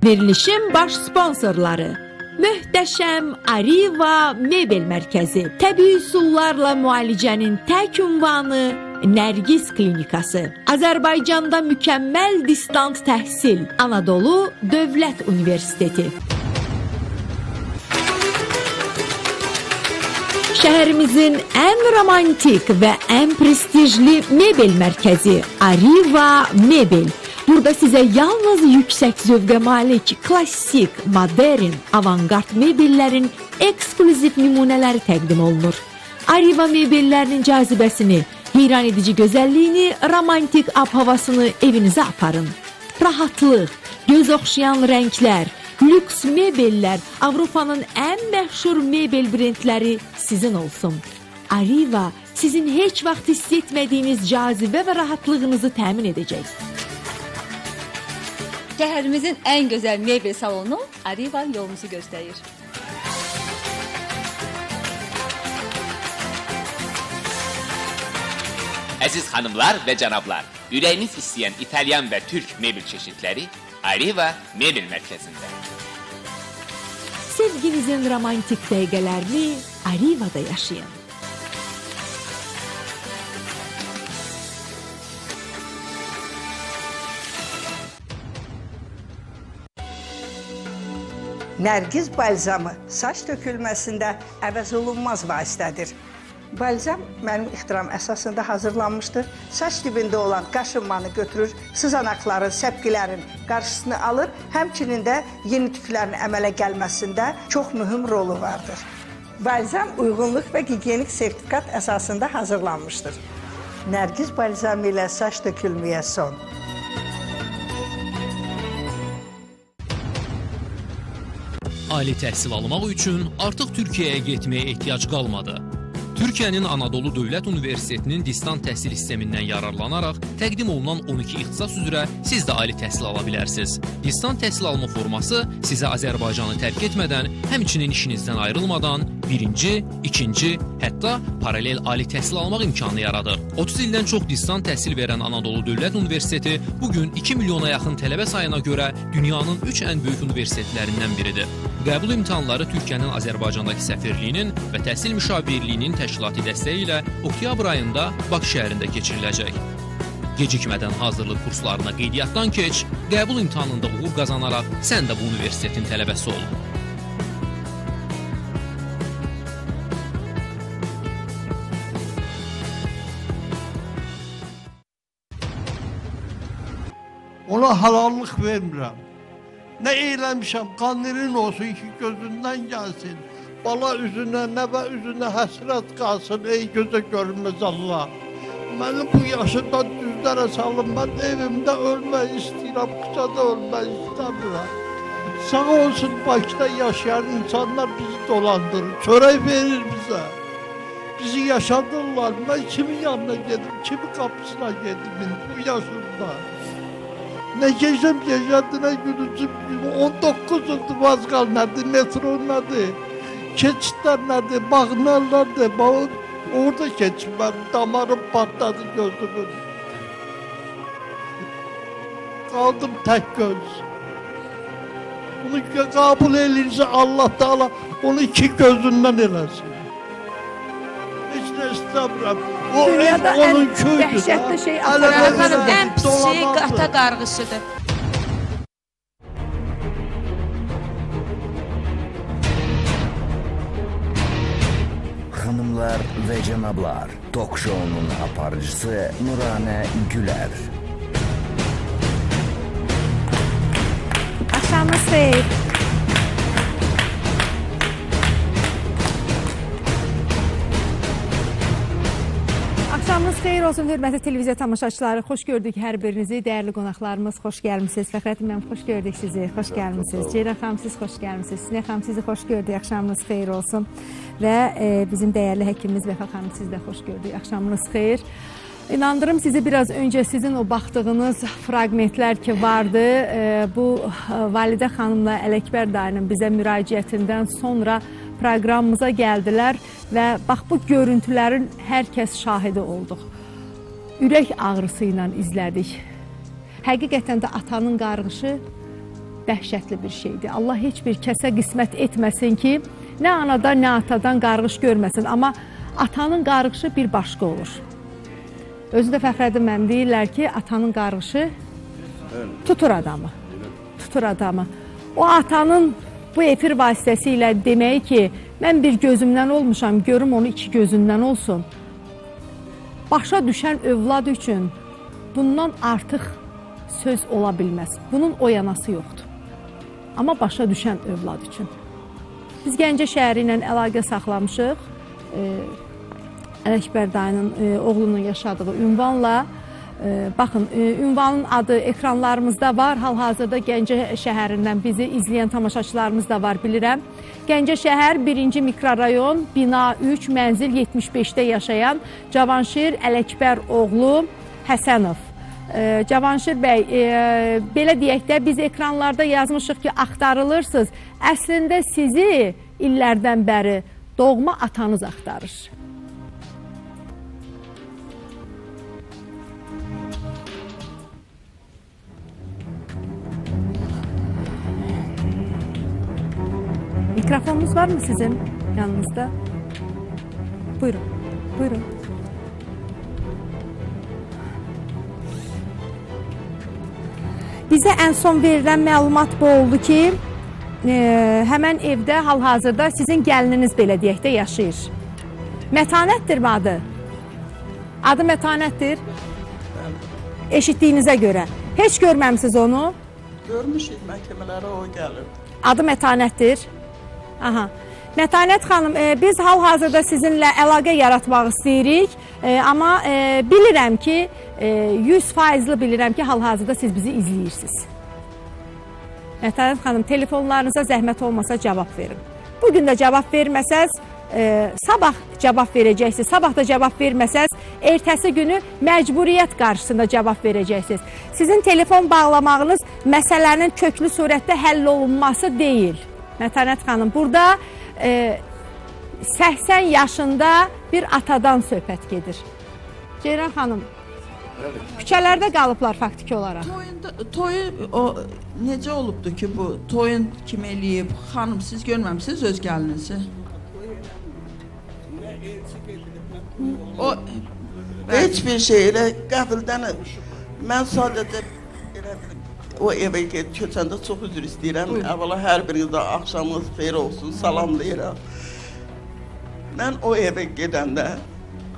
Verilişin baş sponsorları: Möhtəşəm Ariva Mebel Mərkəzi, təbii üsullarla müalicənin tək ünvanı Nərgiz Klinikası, Azərbaycanda mükəmməl distant təhsil, Anadolu Dövlət Universiteti. Şəhərimizin ən romantik və ən prestijli mebel mərkəzi Ariva Mebel. Burada sizə yalnız yüksək zövqə malik, klassik, modern, avangard mebellərin eksklüziv nümunələri təqdim olunur. Ariva mebellərinin cazibəsini, heyran edici gözəlliyini, romantik ab-havasını evinizə aparın. Rahatlıq, göz oxşayan rənglər, lüks mebellər, Avropanın ən məşhur mebel brendləri sizin olsun. Ariva sizin heç vaxt hiss etmədiyiniz cazibə və rahatlığınızı təmin edəcək. Şəhərimizin ən gözəl mebel salonu Ariva yolumuzu göstərir. Əziz xanımlar və cənablar, ürəyiniz istəyən İtalyan və Türk mebel çeşitləri Ariva Mebel Mərkəzində. Sevginizin romantik dəqiqələrini Ariva'da yaşayın. Nərgiz balzamı saç tökülməsində əvəz olunmaz vasitədir. Balzam mənim ixtiram əsasında hazırlanmışdır. Saç dibində olan qaşınmanı götürür, sızanaqların, səpkilərin qarşısını alır. Həmçinin də yeni tüklərin əmələ gəlməsində çox mühüm rolu vardır. Balzam uyğunluq və gigiyenik sertifikat əsasında hazırlanmışdır. Nərgiz balzamı ilə saç tökülməyə son. Ali təhsil almaq üçün artıq Türkiyəyə getməyə ehtiyac qalmadı. Türkiyənin Anadolu Dövlət Universitetinin distant təhsil sistemindən yararlanaraq təqdim olunan 12 ixtisas üzrə siz də ali təhsil ala bilərsiniz. Distant təhsil alma forması sizə Azərbaycanı tərk etmədən, həmçinin işinizdən ayrılmadan birinci, ikinci, hətta paralel ali təhsil almaq imkanı yaradır. 30 ildən çox distant təhsil verən Anadolu Dövlət Universiteti bugün 2 milyona yaxın tələbə sayına görə dünyanın 3 ən böyük universitetlərindən biridir. Qəbul imtahanları Türkiyənin Azərbaycandakı səfirliyinin və təhsil müşavirliyinin təşkilati dəstəyi ilə oktyabr ayında Bakı şəhərində keçiriləcək. Gecikmədən hazırlıq kurslarına qeydiyyatdan keç, qəbul imtahanında uğur qazanaraq sən də bu universitetin tələbəsi ol. Ona halallıq vermirəm. Nə eləmişəm, qanırın olsun ki, gözündən gəlsin. Bala üzünə, nəvə üzünə həsrət qalsın, ey gözə görünməz Allah. Məni bu yaşımda düzlərə salın, mən evimdə ölmək istəyirəm, küçədə ölmək istəmirəm. Sağ olsun Bakıda yaşayan insanlar bizi dolandırır, çörək verir bizə. Bizi yaşadırlar, mən kimin yanına gedim, kimin qapısına gedim bu yaşımda. Nə gecəm gecədir, nə gündüzüm, 19 ildir vazqal nədir, metro nədir, keçidlər nədir, bağlar nədir, orada keçim mən, damarım patladı gözümün. Qaldım tək göz. Bunu qəbul eləyirsə Allah Teala onu iki gözündən eləsin. Heç nə istəmirəm. O ev onun köydür. Dəhşətli şey atalarım, ən pis şey ata qarğısıdır. Xanımlar və cənablar, tok-şounun aparıcısı Nuranə Gülər. Axşamınız xeyir. Axşamınız xeyir olsun, hörmətli televiziya tamaşaçıları. Xoş gördük hər birinizi. Dəyərli qonaqlarımız, xoş gəlmisiniz. Fəxrəddin müəllim, xoş gördük sizi. Xoş gəlmisiniz. Ceyran xanım, siz xoş gəlmisiniz. Sinə xanım, sizi xoş gördük. Axşamınız xeyir olsun. Və bizim dəyərli həkimimiz Vəfa xanım, sizi də xoş gördük. Axşamınız xeyir. İnandırım sizi, biraz öncə sizin o baxdığınız fraqmentlər ki vardı, bu Validə xanımla Ələkbər dayının bizə müraciətindən sonra proqramımıza gəldilər və bax bu görüntülərin hər kəs şahidi olduq. Ürək ağrısı ilə izlədik. Həqiqətən də atanın qarğışı dəhşətli bir şeydir. Allah heç bir kəsə qismət etməsin ki, nə anadan, nə atadan qarğış görməsin. Amma atanın qarğışı bir başqa olur. Özü də Fəxrəddin müəllim deyirlər ki, atanın qarğışı tutur adamı. Tutur adamı. O atanın bu efir vasitəsilə deməyi ki, mən bir gözümdən olmuşam, görüm onu iki gözündən olsun. Başa düşən övlad üçün bundan artıq söz ola bilməz. Bunun o yanası yoxdur. Amma başa düşən övlad üçün. Biz Gəncə şəhəri ilə əlaqə saxlamışıq. Ələkbər dayının oğlunun yaşadığı ünvanla. Baxın, ünvanın adı ekranlarımızda var. Hal-hazırda Gəncə şəhərindən bizi izləyən tamaşaçılarımız da var, bilirəm. Gəncə şəhər 1-ci mikrorayon, bina 3, mənzil 75-də yaşayan Cavanşir Ələkbər oğlu Həsənov. Cavanşir bəy, belə deyək də, biz ekranlarda yazmışıq ki, axtarılırsınız. Əslində sizi illərdən bəri doğma atanız axtarır. Mikrofonunuz var mı sizin yanınızda? Buyurun, buyurun. Bizə ən son verilən məlumat bu oldu ki, həmən evdə hal-hazırda sizin gəlininiz belə deyək də yaşayır. Mətanətdirmi adı? Adı Mətanətdir? Eşitdiyinizə görə. Heç görməmisiniz onu? Görmüşük, məhkəmələrə o gəlirdi. Adı Mətanətdir? Aha. Mətanət xanım, biz hal-hazırda sizinlə əlaqə yaratmaq istəyirik, amma bilirəm ki, 100%lı bilirəm ki, hal-hazırda siz bizi izləyirsiniz. Mətanət xanım, telefonlarınıza zəhmət olmasa cavab verin. Bugün də cavab verməsəz, sabah cavab verəcəksiniz. Sabah da cavab verməsəz, ertəsi günü məcburiyyət qarşısında cavab verəcəksiniz. Sizin telefon bağlamağınız məsələnin köklü surətdə həll olunması deyil. Mətanət xanım, burada 80 yaşında bir atadan söhbət gedir. Ceyran xanım, küçələrdə qalıblar faktiki olaraq. Toyu o, necə olubdu ki bu? Toyun kim eləyib? Xanım, siz görməmişsiniz öz gəlinizi? O, heç bir şey elə qəfildən mən sadəcə elə o evə köçəndə çox üzr istəyirəm. Əvvəla hər birinizə axşamınız xeyir olsun, salamlayıram. Mən o evə gedəndə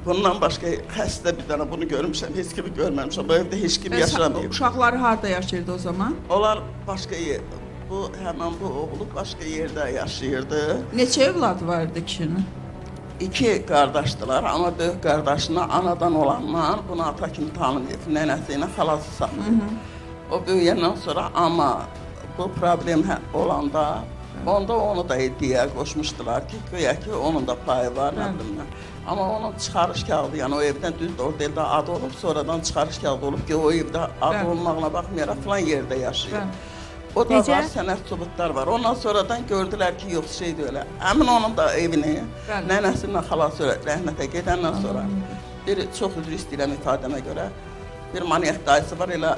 bundan başqa xəstə bir dənə bunu görmüşəm, heç kimi görməmişəm. Bu evdə heç kim yaşamayıb. Uşaqları harada yaşayırdı o zaman? Onlar başqa yer, bu həmin bu oğlu başqa yerdə yaşayırdı. Neçə övladı var idi kişinin? İki qardaşdılar, amma böyük qardaşına anadan olandan bunu ata kimi tanımayıb, nənəsi ilə xalası saxlayıb. O böyüyəndən sonra, amma bu problem olanda, onda onu da iddiaya qoşmuşdular ki, güya ki, onun da payı var, nə bilim nə. Amma onun çıxarış kağıdı, yəni o evdən düzdür, orada evdə adı olub, sonradan çıxarış kağıdı olub ki, o evdə adı olmağına baxmayaraq filan yerdə yaşayır. O da var, sənəd sübutlar var. Ondan sonradan gördülər ki, yox, şeydir elə. Həmin onun da evini, nənəsindən xalası rəhmətə gedəndən sonra, bir çox üzr istəyirəm ifadəmə görə, bir maniyak dayısı var, elə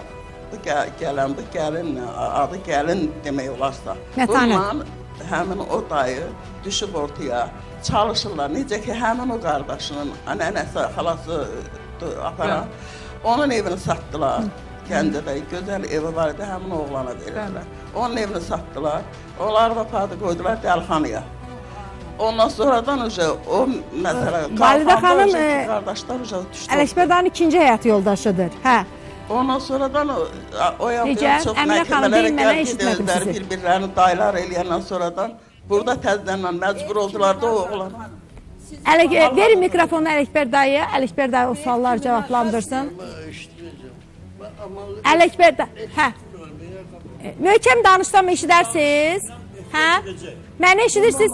gələn, bu gəlin, adı gəlin demək olarsa. Bununla həmin o dayı düşüb ortaya, çalışırlar. Necə ki, həmin o qardaşının nənəsi, xalası aparan, onun evini satdılar. Gəncədə gözəl evi var idi, həmin oğlana verirdilər. Onun evini satdılar, onlar vafatı qoydular dəlxanaya. Ondan sonradan o məsələ, Validə xanım, qardaşlar düşdü. Ələkbər dayının ikinci həyat yoldaşıdır. Hə. Ondan sonradan o yapıyor, çox məhkəmələrə gəldi, özləri bir-birlərini dayılar eləyəndən sonradan burada təzədən məcbur oldular da o oğlan. Verin mikrofonu Ələkbər dayıya, Ələkbər dayı o sualları cavablandırsın. Ələkbər dayı, hə. Möhkəm danışsam eşidərsiniz? Hə? Məni eşidirsiniz?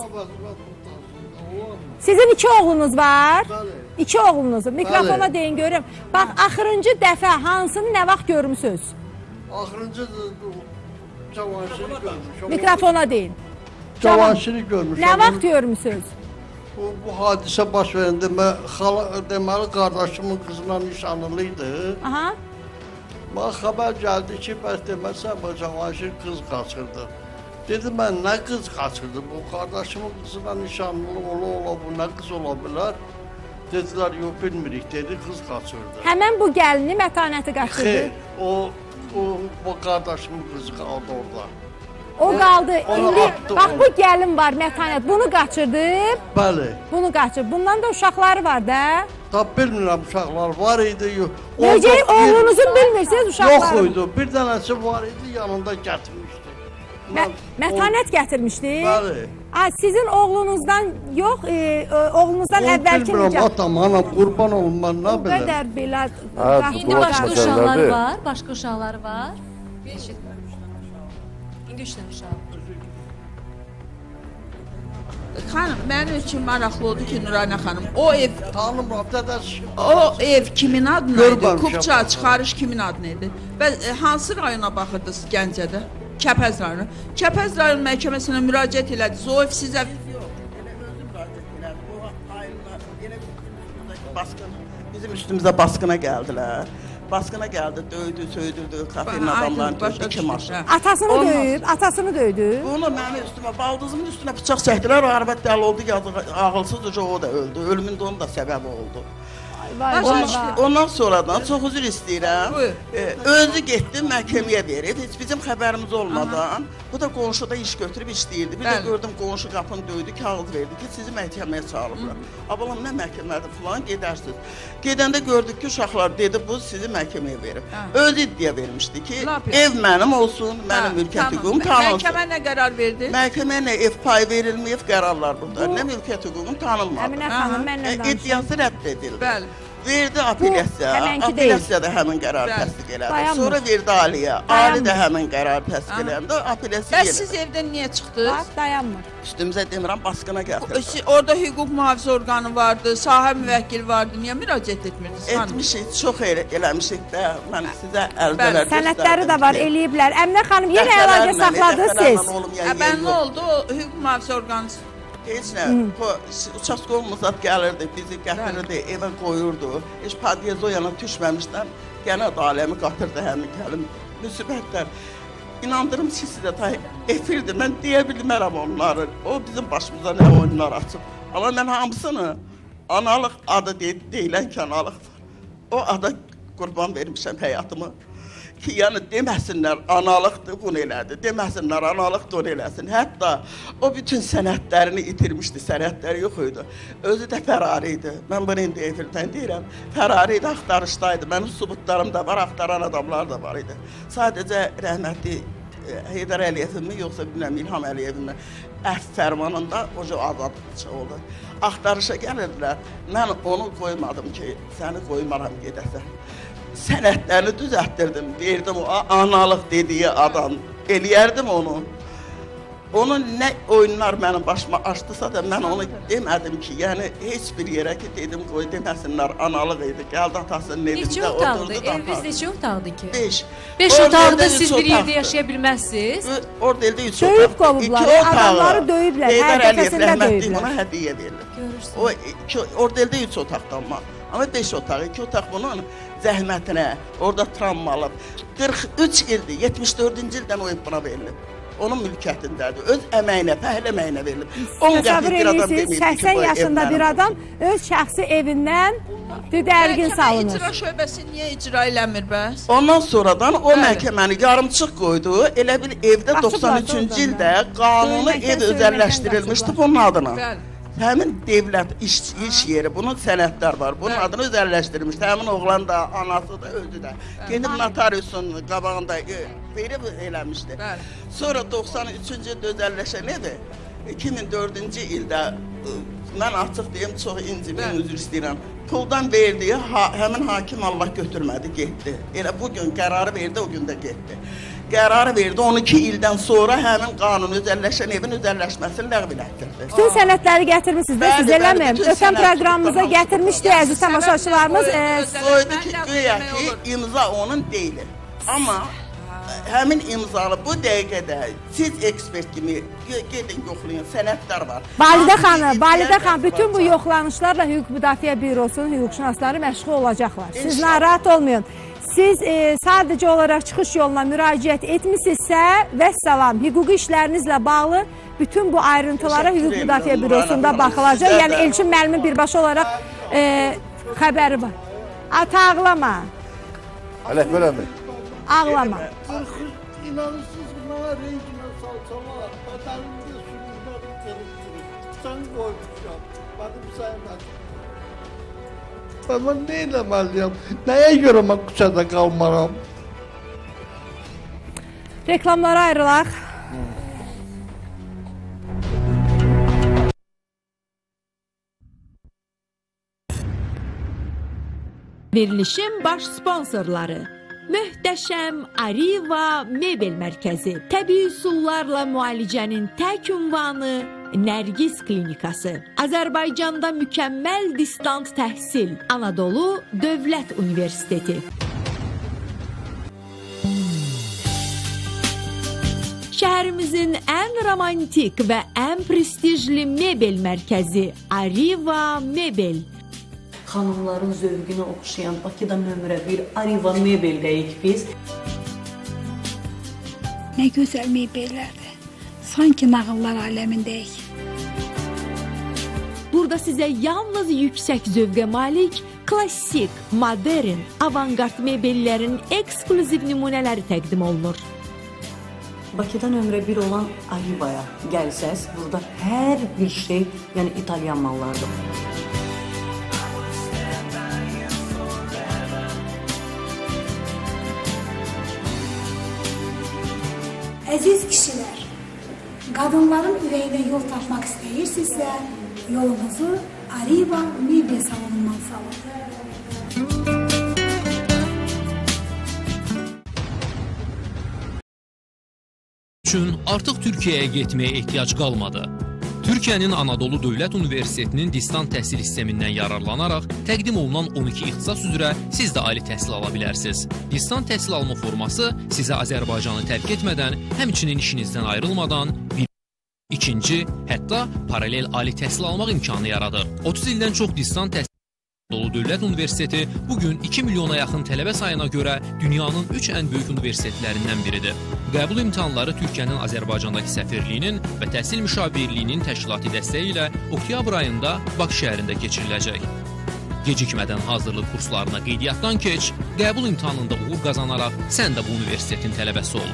Sizin iki oğlunuz var. İki oğlunuz. Mikrofona deyin görüm. Bax, axırıncı dəfə hansını nə vaxt görmüsünüz? Axırıncı Cavanşiri görmüşüm. Mikrofona deyin. Cavanşiri görmüşüm. Nə vaxt görmüsünüz? Bu hadisə baş verəndə mən xala, deməli qardaşımın qızına nişanlıydı. Aha. Mənə xəbər gəldi ki, bəs deməsən, bu Cavanşir qız qaçırdı. Dedi, mən nə qız qaçırdım? Bu qardaşımın qızına nişanlı ola-ola, bu nə qız ola bilər? Dedilər, yox, bilmirik, dedi, qız qaçırdı. Həmən bu gəlini Mətanəti qaçırdı? Xeyr, o qardaşımın qızı qaldı orada. O qaldı. İndi, bax, bu gəlin var, Mətanət, bunu qaçırdı. Bəli. Bunu qaçırdı. Bundan da uşaqları var da. Tabi bilmirəm, uşaqlar var idi. Necə, oğlunuzun bilmirsiniz uşaqları? Yox idi, bir dənəsi var idi, yanında gətirmişdi. Mətanət gətirmişdi? Bəli. Sizin oğlunuzdan yox, oğlunuzdan əvvəlki necə? Bilmirəm, atam, anam, qurban olum, mən nə biləm. O qədər belə... İndi başqa uşaqları var, başqa uşaqları var. İndi 3 dənə uşağı var. Xanım, mənim üçün maraqlı oldu ki, Nuranə xanım, o ev... Tanımıram, dədəsi. O ev kimin adına idi? Kupça, çıxarış kimin adına idi? Və hansı rayona baxırdınız Gəncədə? Kəpəz rayonu. Kəpəz rayon məhkəməsinə müraciət elədiniz. O ev sizə... Yox, elə özüm müraciət elədim. O ayınlar, elə bizim üstümüzə basqına gəldilər. Basqına gəldi, döydü, söydürdü, kafenin adamlarını döydü, 2 maşın. Atasını döyüb, atasını döydü. Bunu mənim üstümə, baldızımın üstünə bıçaq çəkdilər, o arvad dəli oldu, ağılsız, o da öldü. Ölümündə onun da səbəbi oldu. Ondan sonradan çox üzr istəyirəm. Özü getdi, məhkəməyə verib, heç bizim xəbərimiz olmadan. Bu da qonşuda iş götürüb işləyirdi. Bir də gördüm, qonşu qapını döydü, kağız verdi ki, sizi məhkəməyə çağırıblar. Abalam, nə məhkəmədir filan, gedərsiniz. Gedəndə gördük ki, uşaqlar dedi, bu sizi məhkəməyə verib. Özü iddia vermişdi ki, ev mənim olsun, mənim mülkiyyət hüququm tanınsın. Məhkəmə nə qərar verdi? Məhkəməyə nə ev payı verilməyib, qərarlar burada, nə mülkiyyət hüququm tanınmadı. İddiası rədd edildi. Verdi apellyasiya, apellyasiya da həmin qərarı təsdiq elədi. Sonra verdi Aliyə, Ali də həmin qərarı təsdiq elədi, apellyasiya yenə. Bəs siz evdən niyə çıxdınız? Bax, dayanmır. Üstümüzə demirəm, basqına gətirdi. Orada hüquq mühafizə orqanı vardı, sahə müvəkkili vardı, niyə müraciət etmirdiniz? Etmişik, çox eləmişik də, mən sizə ərizələr göstərdim. Sənədləri də var, eləyiblər. Əminə xanım, yenə əlaqə saxladınız siz. Mən nə oldu, o hüquq mühafizə orqanı? Heç nə, uçaskolumuz zat gəlirdi, bizi gətirirdi, evə qoyurdu. Heç podiyez o yana düşməmişdən, gənə aləmi qatırdı həmin gəlim, müsibətlər. İnandırım ki, sizə ta efirdir, mən deyə bilmərəm onları. O bizim başımıza nə oyunlar açıb. Amma mən hamısını analıq adı deyilən ki, analıq var. O ada qurban vermişəm həyatımı. Ki, yəni deməsinlər analıqdır, bunu elədi, deməsinlər analıqdır, onu eləsin. Hətta o bütün sənədlərini itirmişdi, sənədləri yox idi. Özü də fərari idi. Mən bunu indi efirdən deyirəm. Fərari idi, axtarışdaydı. Mənim sübutlarım da var, axtaran adamlar da var idi. Sadəcə rəhmətli Heydər Əliyevin mi, yoxsa bilmirəm İlham Əliyevin mi əfv fərmanında o azadlıqçı oldu. Axtarışa gəlirdilər. Mən onu qoymadım ki, səni qoymaram gedəsən. Sənədlərini düzəltdirdim, verdim o analıq dediyi adam, eləyərdim onu. Onun nə oyunlar mənim başıma açdısa da mən onu demədim ki, yəni heç bir yerə ki, dedim qoy deməsinlər, analıq idi, gəldi atasının evində oturdu da. Eviniz neçə otaqdır ki? 5. 5 otaqda siz bir yerdə yaşaya bilməzsiniz? Orada eldə 3 otaqdır. Döyüb qovublar, adamları döyüblər, Heydər hər Əliyev dəfəsində rəhmətli döyüblər. ona hədiyyə verilib. Orada eldə 3 otaqdan var. Amma 5 otaq, 2 otaq bunun zəhmətinə, orada travma alıb. 43 ildir, 74-cü ildən o ev buna verilib. Onun mülkiyyətindədir, öz əməyinə, fəhlə əməyinə verilib. 10 Təsəvvür qəpik bir adam edirsiniz, deməyib ki, 80 bu ev yaşında bir mənim. adam öz şəxsi evindən didərgin salınır. İcra şöbəsi niyə icra eləmir bəs? Ondan sonradan o məhkəməni yarımçıq qoydu. Elə bil evdə Qaçıblar 93-cü da ildə qanuni Döyməkdən, ev özəlləşdirilmişdi söyməkdən bunun adına. Bəli. Həmin devlət iş yeri, bunun sənədlər var, bunun adını özəlləşdirmişdi. Həmin oğlan da, anası da, özü də. Gedib notariusun qabağında verib eləmişdi. Sonra 93-cü ildə özəlləşən evi, 2004-cü ildə, mən açıq deyim, çox incimiyim, üzr istəyirəm. Puldan verdiyi həmin hakim Allah götürmədi, getdi. Elə bugün qərarı verdi, o gün də getdi. Qərarı verdi, 12 ildən sonra həmin qanun özəlləşən evin özəlləşməsini ləğv elətdirdi. Bütün sənədləri gətirmişsiniz də, siz eləmi? Ötən proqramımıza gətirmişdi əziz tamaşaçılarımız. Qoydu ki, güya ki, imza onun deyil. Amma həmin imzalı bu dəqiqədə siz ekspert kimi gedin yoxlayın, sənədlər var. Validə xanım, Validə xanım, bütün bu yoxlanışlarla Hüquq Müdafiə Bürosunun hüquqşünasları məşğul olacaqlar. Siz narahat olmayın. Siz sadəcə olaraq çıxış yoluna müraciət etmisinizsə, vəssalam, hüquqi işlərinizlə bağlı bütün bu ayrıntılara hüquq müdafiə bürosunda baxılacaq. Yəni Elçin müəllimin birbaşa olaraq xəbəri var. Ata, ağlama. Ələkbər əmi. Ağlama. İnanırsınız ki, mənə rengimə salsalar, bədənimdə sürünləri qırıb-qırıb, sən qoymuşam, mənim zəhmətim. Mən nə eləməliyəm? Nəyə görə mən küçədə qalmaram? Reklamlara ayrılaq. Verilişin baş sponsorları Möhtəşəm Ariva Mebel Mərkəzi, təbii üsullarla müalicənin tək ünvanı Nərgiz Klinikası, Azərbaycanda mükəmməl distant təhsil, Anadolu Dövlət Universiteti. Şəhərimizin ən romantik və ən prestijli mebel mərkəzi Ariva Mebel. Xanımların zövqünə oxşayan Bakıda nömrə 1 Ariva Mebeldəyik biz. Nə gözəl mebellərdir. Sanki nağıllar aləmindəyik. Burada sizə yalnız yüksək zövqə malik, klassik, modern, avangard mebellərin eksklüziv nümunələri təqdim olunur. Bakıda nömrə 1 olan Arivaya gəlsəz, burada hər bir şey, yəni İtalyan mallardır. Əziz kişilər, qadınların ürəyinə yol tapmaq istəyirsinizsə, yolunuzu Ariva Mebel salonundan salın. Üçün artıq Türkiyəyə getməyə ehtiyac qalmadı. Türkiyənin Anadolu Dövlət Universitetinin distant təhsil sistemindən yararlanaraq təqdim olunan 12 ixtisas üzrə siz də ali təhsil ala bilərsiniz. Distant təhsil alma forması sizə Azərbaycanı tərk etmədən, həmçinin işinizdən ayrılmadan bir, ikinci, hətta paralel ali təhsil almaq imkanı yaradır. 30 ildən çox distant təhsil Anadolu Dövlət Universiteti bugün 2 milyona yaxın tələbə sayına görə dünyanın 3 ən böyük universitetlərindən biridir. Qəbul imtahanları Türkiyənin Azərbaycandakı səfirliyinin və təhsil müşavirliyinin təşkilati dəstəyi ilə oktyabr ayında Bakı şəhərində keçiriləcək. Gecikmədən hazırlıq kurslarına qeydiyyatdan keç, qəbul imtahanında uğur qazanaraq sən də bu universitetin tələbəsi ol.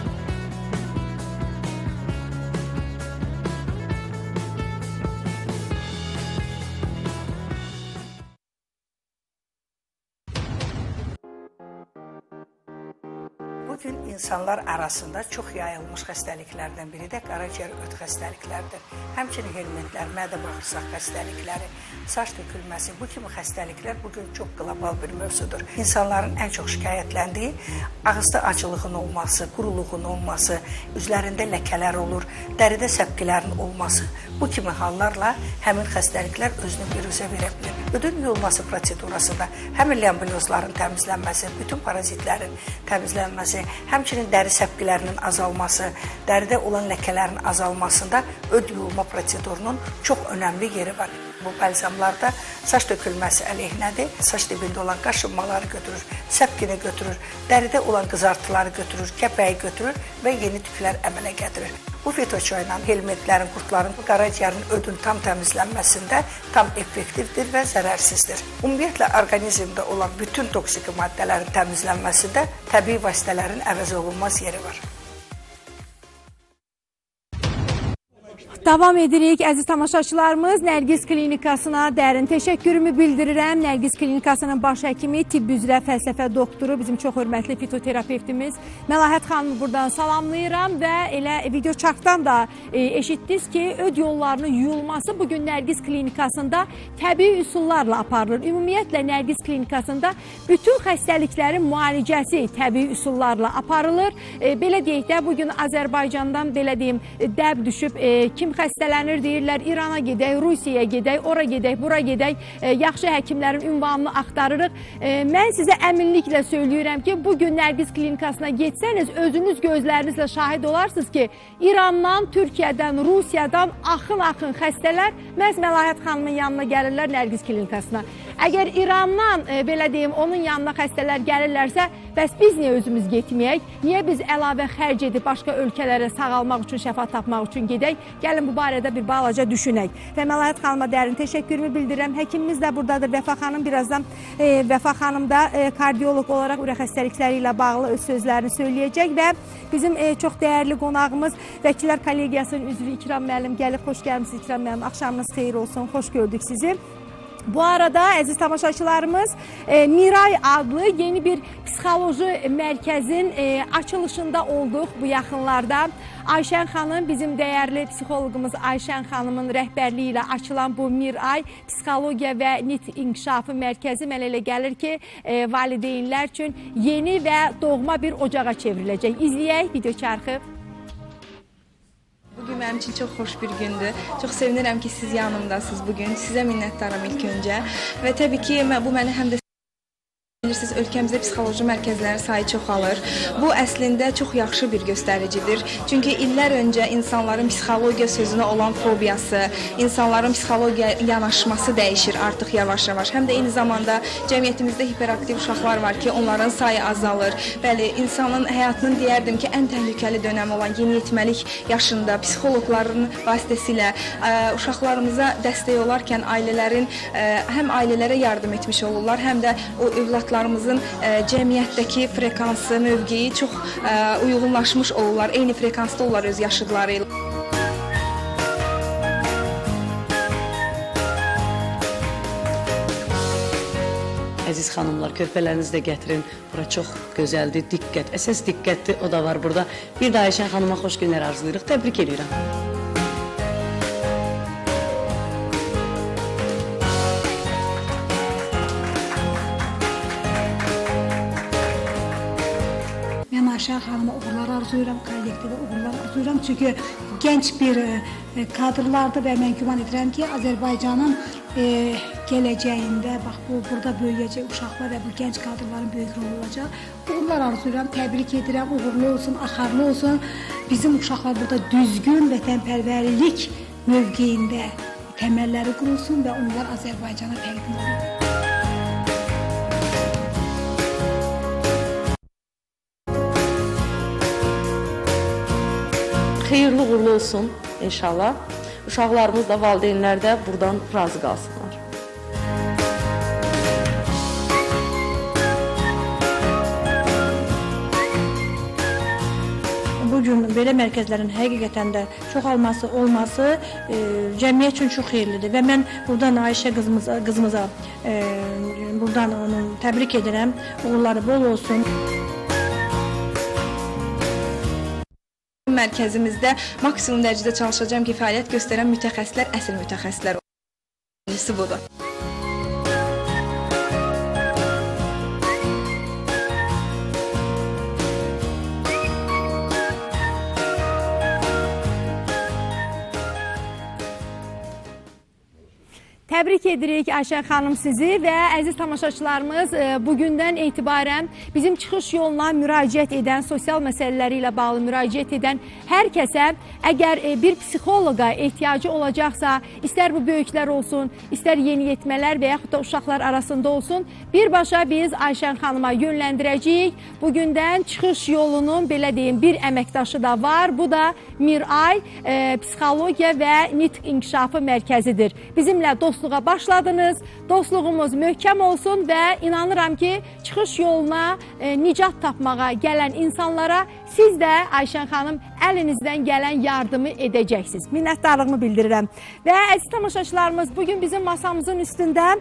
Bugün insanlar arasında çox yayılmış xəstəliklərdən biri də qaraciyər öd xəstəlikləridir. Həmçinin helmintlər, mədə-bağırsaq xəstəlikləri, saç tökülməsi, bu kimi xəstəliklər bugün çox qlobal bir mövzudur. İnsanların ən çox şikayətləndiyi ağızda acılığın olması, quruluğun olması, üzlərində ləkələr olur, dəridə səpkilərin olması, bu kimi hallarla həmin xəstəliklər özünü biruzə verə bilir. Ödün yuyulması prosedurasında həmin lamblyozların təmizlənməsi, bütün parazitlərin təmizlənməsi, həmçinin dəri səpkilərinin azalması, dəridə olan ləkələrin azalmasında öd yuyulma prosedurunun çox önəmli yeri var. Bu balzamlarda saç tökülməsi əleyhinədir. Saç dibində olan qaşınmaları götürür, səpkini götürür, dəridə olan qızartıları götürür, kəpəyi götürür və yeni tüklər əmələ gətirir. Bu fitoçayla helmintlərin, qurtların, qaraciyərin ödün tam təmizlənməsində tam effektivdir və zərərsizdir. Ümumiyyətlə, orqanizmdə olan bütün toksiki maddələrin təmizlənməsində təbii vasitələrin əvəz olunmaz yeri var. Davam edirik əziz tamaşaçılarımız. Nərgiz Klinikasına dərin təşəkkürümü bildirirəm. Nərgiz Klinikasının baş həkimi, tibb üzrə fəlsəfə doktoru, bizim çox hörmətli fitoterapevtimiz Məlahət xanımı buradan salamlayıram və elə video çarxdan da eşitdiniz ki, öd yollarının yuyulması bugün Nərgiz Klinikasında təbii üsullarla aparılır. Ümumiyyətlə, Nərgiz Klinikasında bütün xəstəliklərin müalicəsi təbii üsullarla aparılır. Belə deyək də, bugün Azərbaycandan belə deyim, dəb düşüb, kim xəstələnir deyirlər, İrana gedək, Rusiyaya gedək, ora gedək, bura gedək, yaxşı həkimlərin ünvanını axtarırıq. Mən sizə əminliklə söyləyirəm ki, bugün Nərgiz Klinikasına getsəniz, özünüz gözlərinizlə şahid olarsınız ki, İrandan, Türkiyədən, Rusiyadan axın-axın xəstələr məhz Məlahət xanımın yanına gəlirlər Nərgiz Klinikasına. Əgər İrandan, belə deyim, onun yanına xəstələr gəlirlərsə, bəs biz niyə özümüz getməyək? Niyə biz əlavə xərc edib başqa ölkələrə sağalmaq üçün, şəfa tapmaq üçün gedək? Gəlin bu barədə bir balaca düşünək. Və Məlahət xanıma dərin təşəkkürümü bildirirəm. Həkimimiz də buradadır. Vəfa xanım birazdan, Vəfa xanım da kardioloq olaraq ürək xəstəlikləri ilə bağlı öz sözlərini söyləyəcək və bizim çox dəyərli qonağımız Vəkillər Kollegiyasının üzvü İkram müəllim gəlib. Xoş gəlmisiniz İkram müəllim. Axşamınız xeyir olsun. Xoş gördük sizi. Bu arada əziz tamaşaçılarımız, Miray adlı yeni bir psixoloji mərkəzin açılışında olduq bu yaxınlarda. Ayşən xanım, bizim dəyərli psixoloqumuz Ayşən xanımın rəhbərliyi ilə açılan bu Miray Psixologiya və Nitq İnkişafı Mərkəzi mənə elə gəlir ki, valideynlər üçün yeni və doğma bir ocağa çevriləcək. İzləyək video çarxı. Bugün mənim üçün çox xoş bir gündür. Çox sevinirəm ki, siz yanımdasınız bugün. Sizə minnətdaram ilk öncə. Və təbii ki, bu məni həm də bilirsiniz, ölkəmizdə psixoloji mərkəzlərin sayı çoxalır. Bu əslində çox yaxşı bir göstəricidir. Çünki illər öncə insanların psixologiya sözünə olan fobiyası, insanların psixologiya yanaşması dəyişir artıq yavaş-yavaş. Həm də eyni zamanda cəmiyyətimizdə hiperaktiv uşaqlar var ki, onların sayı azalır. Bəli, insanın həyatının deyərdim ki, ən təhlükəli dönəmi olan yeniyetməlik yaşında psixoloqların vasitəsilə uşaqlarımıza dəstək olarkən ailələrin həm ailələrə yardım etmiş olurlar, həm də o övladlarımızın cəmiyyətdəki frekansı, mövqeyi çox uyğunlaşmış olurlar, eyni frekansda olurlar öz yaşıdları ilə. Əziz xanımlar, körpələrinizi də gətirin. Bura çox gözəldir, diqqət, əsas diqqətdir, o da var burada. Bir də Ayşən xanıma xoş günlər arzulayırıq, təbrik edirəm. Ayşən xanıma uğurlar arzulayıram, kollektivə uğurlar arzulayıram. Çünki gənc bir kadrlardır və mən güman edirəm ki, Azərbaycanın gələcəyində, bax bu, burada böyüyəcək uşaqlar və bu gənc kadrların böyük rolu olacaq. Uğurlar arzulayıram, təbrik edirəm, uğurlu olsun, axarlı olsun. Bizim uşaqlar burada düzgün vətənpərvərlik mövqeyində təməlləri qurulsun və onlar Azərbaycana təqdim olunsun. Xeyirli uğurlu olsun inşallah. Uşaqlarımız da, valideynlər də buradan razı qalsınlar. Bugün belə mərkəzlərin həqiqətən də çoxalması, olması cəmiyyət üçün çox xeyirlidir və mən buradan Ayşə qızımıza buradan onu təbrik edirəm. Uğurları bol olsun. Mərkəzimizdə maksimum dərəcədə çalışacağam ki, fəaliyyət göstərən mütəxəssislər əsl mütəxəssislər olsun. Budur. Təbrik edirik Ayşən xanım sizi və əziz tamaşaçılarımız, bugündən etibarən bizim çıxış yoluna müraciət edən, sosial məsələləri ilə bağlı müraciət edən hər kəsə əgər bir psixoloqa ehtiyacı olacaqsa, istər bu böyüklər olsun, istər yeniyetmələr və yaxud da uşaqlar arasında olsun, birbaşa biz Ayşən xanıma yönləndirəcəyik. Bugündən çıxış yolunun, belə deyim, bir əməkdaşı da var. Bu da Miray Psixologiya və Nitq İnkişafı Mərkəzidir. Bizimlə dostluğa başladınız. Dostluğumuz möhkəm olsun və inanıram ki, çıxış yoluna nicat tapmağa gələn insanlara siz də Ayşən xanım əlinizdən gələn yardımı edəcəksiniz. Minnətdarlığımı bildirirəm. Və əziz tamaşaçılarımız, bugün bizim masamızın üstündə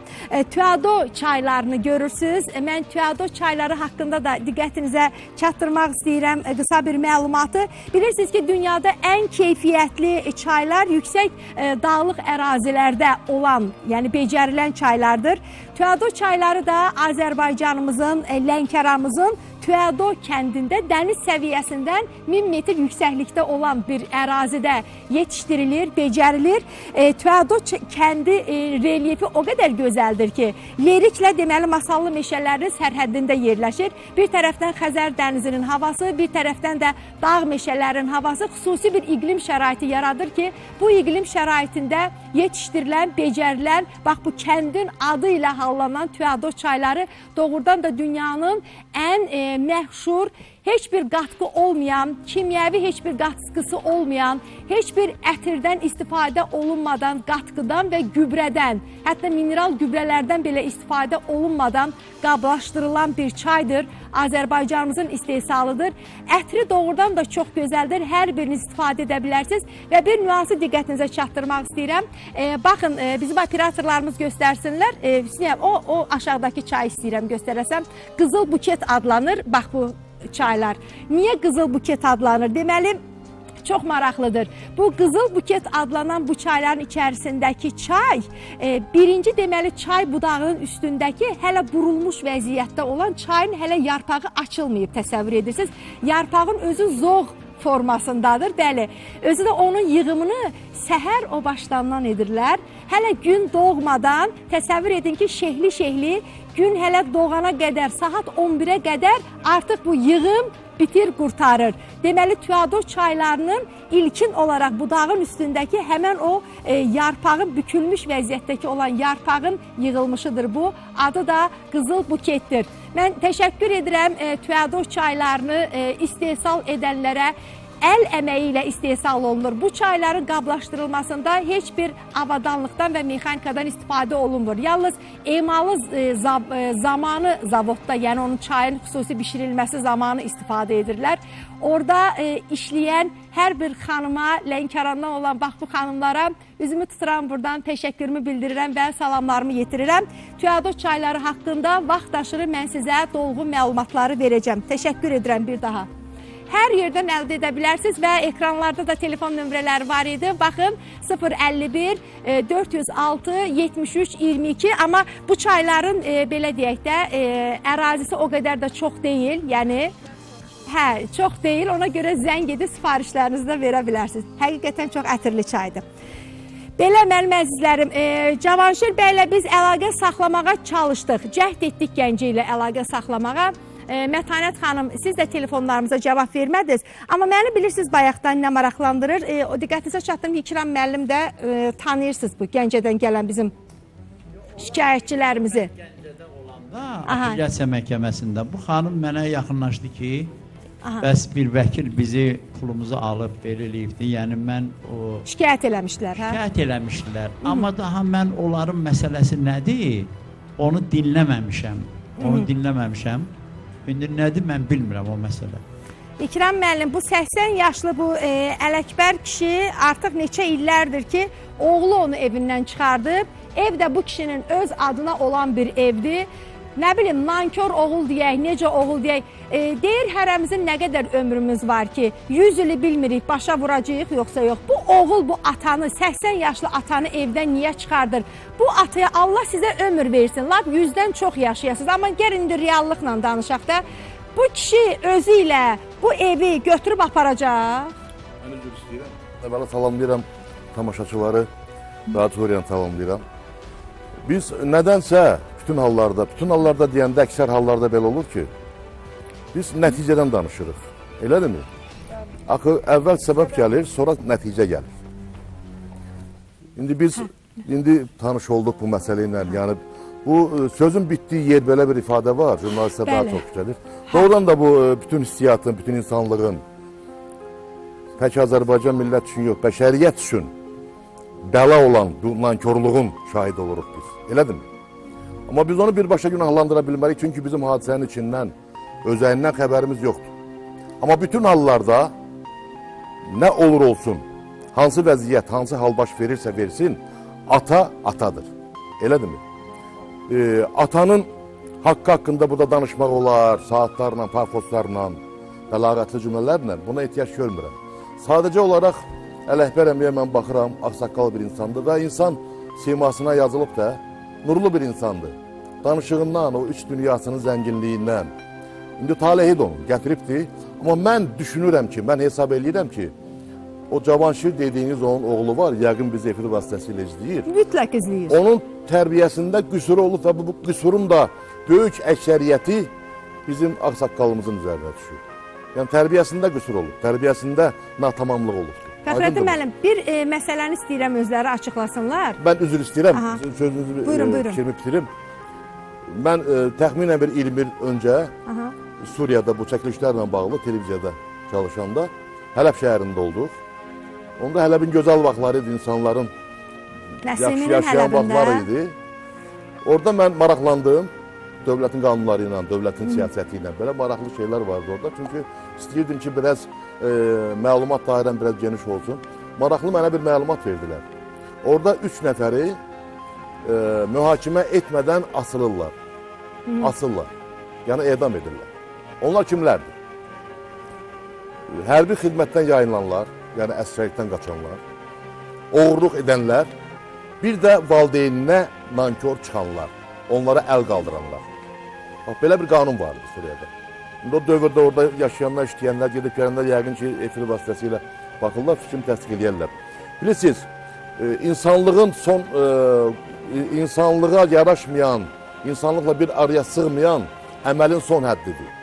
Tüado çaylarını görürsünüz. Mən Tüado çayları haqqında da diqqətinizə çatdırmaq istəyirəm qısa bir məlumatı. Bilirsiniz ki, dünyada ən keyfiyyətli çaylar yüksək dağlıq ərazilərdə olan, yəni becərilən çaylardır. Tüado çayları da Azərbaycanımızın, Lənkəranımızın Tüədo kəndində dəniz səviyyəsindən 1000 metr yüksəklikdə olan bir ərazidə yetişdirilir, becərilir. Tüədo kəndi relyefi o qədər gözəldir ki, Leriklə deməli Masallı meşələrinin sərhəddində yerləşir. Bir tərəfdən Xəzər dənizinin havası, bir tərəfdən də dağ meşələrinin havası xüsusi bir iqlim şəraiti yaradır ki, bu iqlim şəraitində yetişdirilən, becərilən, bax bu kəndin adı ilə hallanan Tüədo çayları doğrudan da dünyanın ən məşhur, heç bir qatqı olmayan, kimyəvi heç bir qatqısı olmayan, heç bir ətirdən istifadə olunmadan, qatqıdan və gübrədən, hətta mineral gübrələrdən belə istifadə olunmadan qablaşdırılan bir çaydır. Azərbaycanımızın istehsalıdır. Ətri doğrudan da çox gözəldir. Hər biriniz istifadə edə bilərsiniz. Və bir nüansı diqqətinizə çatdırmaq istəyirəm. Baxın, bizim operatorlarımız göstərsinlər. O aşağıdakı çayı istəyirəm göstərəsəm. Qızıl buket adlanır. Bax bu çaylar. Niyə qızıl buket adlanır? Deməli, çox maraqlıdır. Bu qızıl buket adlanan bu çayların içərisindəki çay, birinci deməli çay budağının üstündəki hələ burulmuş vəziyyətdə olan çayın hələ yarpağı açılmayıb, təsəvvür edirsiniz. Yarpağın özü zoğ formasındadır, bəli. Özü də onun yığımını səhər o başdandan edirlər. Hələ gün doğmadan təsəvvür edin ki, şehli-şehli gün hələ doğana qədər, saat 11-ə qədər artıq bu yığım bitir, qurtarır. Deməli, Tüədo çaylarının ilkin olaraq budağın üstündəki həmən o yarpağın, bükülmüş vəziyyətdəki olan yarpağın yığılmışıdır bu. Adı da qızıl buketdir. Mən təşəkkür edirəm Tüədo çaylarını istehsal edənlərə. Əl əməyi ilə istehsal olunur. Bu çayların qablaşdırılmasında heç bir avadanlıqdan və mexanikadan istifadə olunmur. Yalnız emalı zamanı zavodda, yəni onun çayın xüsusi bişirilməsi zamanı istifadə edirlər. Orada işləyən hər bir xanıma, Lənkərandan olan bax bu xanımlara üzümü tuturam buradan, təşəkkürümü bildirirəm və salamlarımı yetirirəm. Tüədo çayları haqqında vaxt aşırı mən sizə dolğun məlumatları verəcəm. Təşəkkür edirəm bir daha. Hər yerdən əldə edə bilərsiniz və ekranlarda da telefon nömrələri var idi. Baxın, 051 406 73 22. Amma bu çayların belə deyək də ərazisi o qədər də çox deyil. Yəni, hə, çox deyil. Ona görə zəng edib sifarişlərinizi də verə bilərsiniz. Həqiqətən çox ətirli çaydır. Belə mənim əzizlərim, Cavanşir bəylə biz əlaqə saxlamağa çalışdıq. Cəhd etdik Gəncə ilə əlaqə saxlamağa. Mətanət xanım, siz də telefonlarımıza cavab vermədiniz. Amma məni bilirsiniz bayaqdan nə maraqlandırır? O diqqətinizə çatdım ki, İkram müəllim də tanıyırsınız bu Gəncədən gələn bizim şikayətçilərimizi. Gəncədə olanda, Apellyasiya məhkəməsində bu xanım mənə yaxınlaşdı ki, bəs bir vəkil bizi pulumuzu alıb, belə eləyibdi. Yəni mən o... Şikayət eləmişdilər, hə? Şikayət eləmişdilər. Amma daha mən onların məsələsi nədir, onu dinləməmişəm. Onu dinləməmişəm. İndi nədir, mən bilmirəm o məsələ. İkram müəllim, bu 80 yaşlı bu Ələkbər kişi artıq neçə illərdir ki, oğlu onu evindən çıxardıb. Ev də bu kişinin öz adına olan bir evdir. Nə bilim, nankör oğul deyək, necə oğul deyək. Deyir, hərəmizin nə qədər ömrümüz var ki, 100 ili bilmirik, başa vuracağıq yoxsa yox. Bu oğul bu atanı, 80 yaşlı atanı evdən niyə çıxardır? Bu ataya Allah sizə ömür versin, lap 100-dən çox yaşayasınız. Amma gəl indi reallıqla danışaq da, bu kişi özü ilə bu evi götürüb aparacaq. Mən üzr istəyirəm. Əvvəla salamlayıram tamaşaçıları, auditoriyanı salamlayıram. Biz nədənsə bütün hallarda deyəndə əksər hallarda belə olur ki, biz nəticədən danışırıq. Elədirmi? Axı, əvvəl səbəb gəlir, sonra nəticə gəlir. İndi biz tanış olduq bu məsələ ilə. Yəni, bu sözün bitdiyi yer belə bir ifadə var, jurnalistə daha çox gəlir. Doğrudan da bu bütün hissiyatın, bütün insanlığın, tək Azərbaycan millət üçün yox, bəşəriyyət üçün bəla olan bu nankorluğun şahidi oluruq biz. Elədirmi? Amma biz onu birbaşa günahlandıra bilmərik, çünki bizim hadisənin içindən, özəyindən xəbərimiz yoxdur. Amma bütün hallarda nə olur olsun, hansı vəziyyət, hansı hal baş verirsə versin, ata atadır. Elədirmi? Atanın haqqı haqqında burada danışmaq olar, saatlarla, pafoslarla, bəlağətli cümlələrlə buna ehtiyac görmürəm. Sadəcə olaraq Ələkbər əmiyə mən baxıram, ağsaqqal bir insandır və insan simasına yazılıb da nurlu bir insandır. Danışığından, o iç dünyasının zənginliyindən, İndi talehi də onun gətiribdir. Amma mən düşünürəm ki, mən hesab eləyirəm ki, o Cavanşir dediyiniz onun oğlu var, yəqin biz efir vasitəsilə izləyir. Mütləq izləyir. Onun tərbiyəsində qüsuru olub və bu qüsurun da böyük əksəriyyəti bizim ağsaqqalımızın üzərinə düşür. Yəni tərbiyəsində qüsur olub, tərbiyəsində natamamlıq olubdur. Fəxrəddin müəllim, bir məsələni istəyirəm özləri açıqlasınlar. Mən üzr istəyirəm, sözünüzü fikrimi bitirim. Mən təxminən bir 20 il öncə Suriyada bu çəkilişlərlə bağlı televiziyada çalışanda Hələb şəhərində olduq. Onda Hələbin gözəl vaxtları idi, insanların yaxşı yaşayan vaxtları idi. Orada mən maraqlandım dövlətin qanunları ilə, dövlətin siyasəti ilə. Belə maraqlı şeylər vardı orada. Çünki istəyirdim ki, biraz məlumat dairəm biraz geniş olsun. Maraqlı mənə bir məlumat verdilər. Orada 3 nəfəri mühakimə etmədən asılırlar. Asırlar. Yəni edam edirlər. Onlar kimlərdir? Hərbi xidmətdən yayınlanlar, yəni əsgərlikdən qaçanlar, oğurluq edənlər, bir də valideyninə nankor çıxanlar, onlara əl qaldıranlar. Bax, belə bir qanun vardı Suriyada. İndi o dövrdə orada yaşayanlar, işləyənlər, gedib gələnlər yəqin ki, efir vasitəsilə baxırlar, fikrimi təsdiq eləyərlər. Bilirsiniz, insanlığın son, insanlığa yaraşmayan, insanlıqla bir araya sığmayan əməlin son həddidir.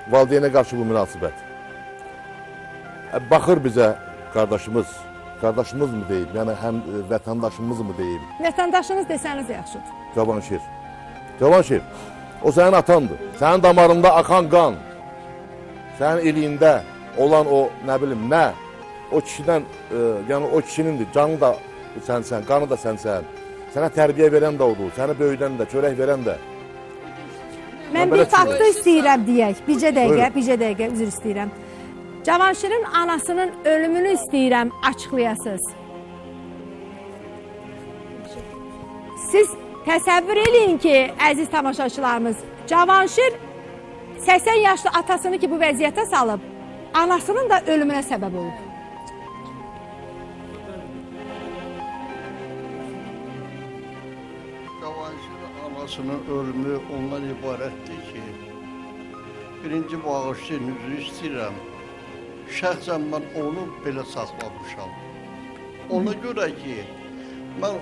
Valideynə qarşı bu münasibət. Baxır bizə qardaşımız, qardaşımız mı deyim, yəni həm vətəndaşımız mı deyim? Vətəndaşınız desəniz yaxşıdır. Cavanşir, Cavanşir, o sənin atandır, sənin damarında axan qan, sənin iliyində olan o, nə bilim, nə, o kişidən, yəni o kişinindir, canı da sənsən, qanı da sənsən, sənə tərbiyə verən də odur, səni böyüdən də, çörək verən də. Mən bir faktı istəyirəm deyək, bircə dəqiqə, üzr istəyirəm. Cavanşirin anasının ölümünü istəyirəm açıqlayasınız. Siz təsəvvür eləyin ki, əziz tamaşaçılarımız, Cavanşir 80 yaşlı atasını ki bu vəziyyətə salıb, anasının da ölümünə səbəb olub. Cavanşirin anasının ölümü ondan ibarətdir ki, birinci bağışlayın, üzr istəyirəm. Şəxsən mən onu belə saxlamışam. Ona görə ki, mən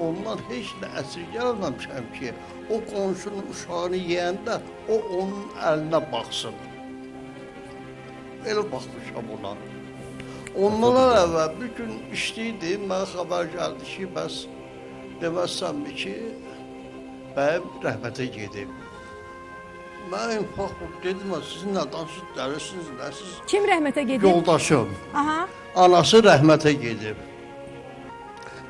ondan heç nə əsirgənməmişəm ki, o qonşunun uşağını yeyəndə o onun əlinə baxsın. Elə baxmışam ona. Ondan əvvəl bir gün işliydim, mənə xəbər gəldi ki, bəs deməzsənmi ki, bəyim rəhmətə gedib. Mən infaq dedim, siz nə danışırsınız, dəlisiniz, nəsiz? Kim rəhmətə gedib? Yoldaşım. Aha. Anası rəhmətə gedib.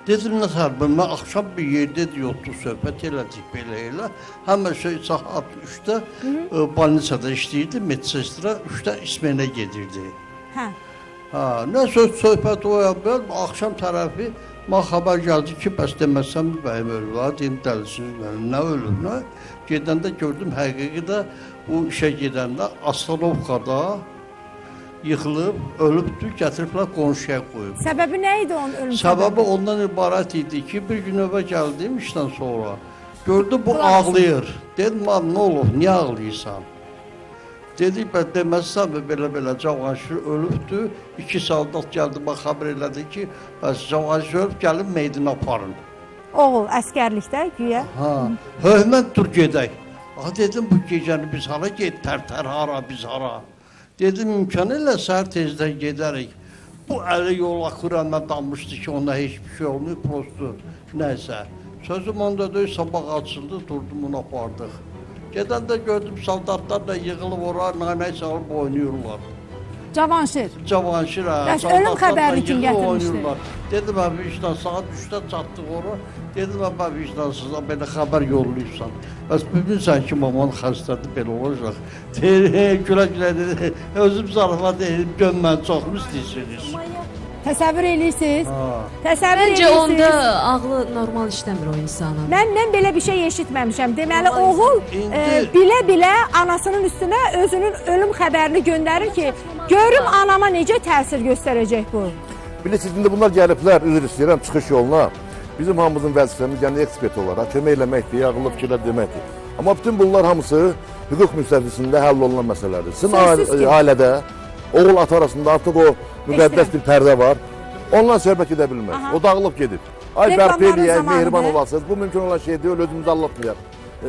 Dedim, nə tərbi, mən axşam bir yerdə yoxdur, söhbət elədik belə elə. Həmən şey saat 3-də balnisada işləyirdi, medsestra 3-də İsmenə gedirdi. Hə. Hə, nə söz söhbət o ya, axşam tərəfi mənə xəbər gəldi ki, bəs deməzsəm bəyim ölür, deyim, dəlisiniz, nə ölür, nə? Gedəndə gördüm, həqiqi də bu işə gedəndə Astanovkada yıxılıb, ölübdür, gətiriblər qonşuya qoyub. Səbəbi nə idi onun ölüm səbəbi? Ondan ibarət idi ki, bir gün evə gəldim işdən sonra, gördüm bu ağlayır. Dedim, nə olub, niyə ağlayırsan? Dedi, deməzsən belə-belə Cavanşir ölübdür. 2 soldat gəldi, bax, xəbər elədi ki, bəs Cavanşir ölüb, gəlin meydini aparın. Oğul əskərlikdə, güya. Hə, höhmət dur gedək. Aha, dedim, bu gecəni biz hara get, tərtər hara, biz hara. Dedim, imkan elə səhər tezdən gedərik. Bu əli yol axır, əmə danmışdı ki, ona heç bir şey olmuyor, prosto, nəysə. Sözüm onda deyil, sabah açıldı, durdum, onu apardıq. Gedəndə gördüm, soldatlar da yığılıb ora, nanay salıb oynayırlar. Cavanşir. Cavanşir, hə. Bəs ölüm xəbərini kim gətirmişdi? Dedim, hə, vicdan, saat 3-də çatdıq ora. Dedim, hə, vicdansızdan belə xəbər yollayırsan. Bəs bilmirsən ki, maman xəstədir, belə olacaq. Gülə-gülə dedi, özüm zarafat edib, gör mən çoxmu istəyirsiniz? Təsəvvür edirsiniz? Təsəvvür Məncə edirsiniz? onda ağlı normal işləmir o insanın. Mən belə bir şey eşitməmişəm. Deməli, oğul bilə-bilə anasının üstünə özünün ölüm xəbərini göndərir ki, görüm anama necə təsir göstərəcək bu. Bilirsiniz, indi bunlar gəliblər, üzr istəyirəm, çıxış yoluna. Bizim hamımızın vəzifəmiz, yəni ekspert olaraq kömək eləməkdir, ağıllı fikirlər deməkdir. Amma bütün bunlar hamısı hüquq müstəvisində həll olunan məsələlərdir. Sizin ailədə, oğul ata arasında artıq o müqəddəs bir pərdə var. Ondan söhbət edə bilməz. O dağılıb gedib. Ay bərpa eləyək, mehriban olasınız. Bu mümkün olan şey deyil, özümüzü aldatmayaq.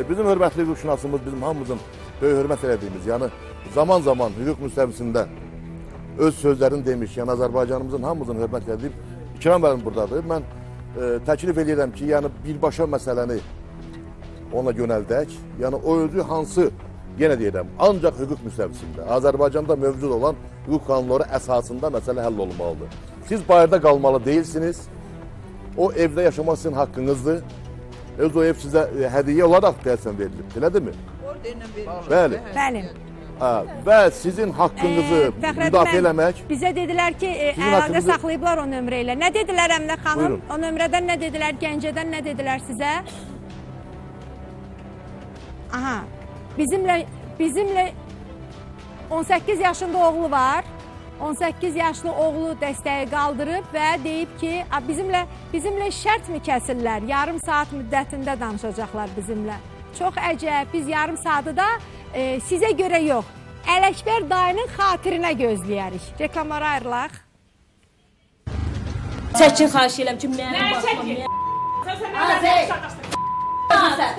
Bizim hörmətli hüquqşünasımız, bizim hamımızın böyük hörmət elədiyimiz, yəni zaman-zaman hüquq müstəvisində öz sözlərini demiş, yəni Azərbaycanımızın hamımızın hörmət elədiyi İkram müəllim buradadır. Mən təklif edirəm ki, yəni birbaşa məsələni ona yönəldək. Yəni o özü hansı, yenə deyirəm, ancaq hüquq müstəvisində, Azərbaycanda mövcud olan hüquq qanunları əsasında məsələ həll olunmalıdır. Siz bayırda qalmalı deyilsiniz. O evdə yaşamaq sizin haqqınızdır. Öz o ev sizə hədiyyə olaraq deyəsən verilib, elədirmi? Bəli. Bəli. Və sizin haqqınızı müdafiə eləmək... Bizə dedilər ki, əlaqə saxlayıblar o nömrə ilə. Nə dedilər Əminə xanım? O nömrədən nə dedilər? Gəncədən nə dedilər sizə? Aha, bizimlə 18 yaşında oğlu var. 18 yaşlı oğlu dəstəyi qaldırıb və deyib ki, bizimlə şərt mi kəsirlər? Yarım saat müddətində danışacaqlar bizimlə. Çox əcəb, biz yarım saatı da sizə görə yox, Ələkbər dayının xatirinə gözləyərik. Reklamlara ayrılaq. Çəkin, xahiş eləm ki, mənim başıma...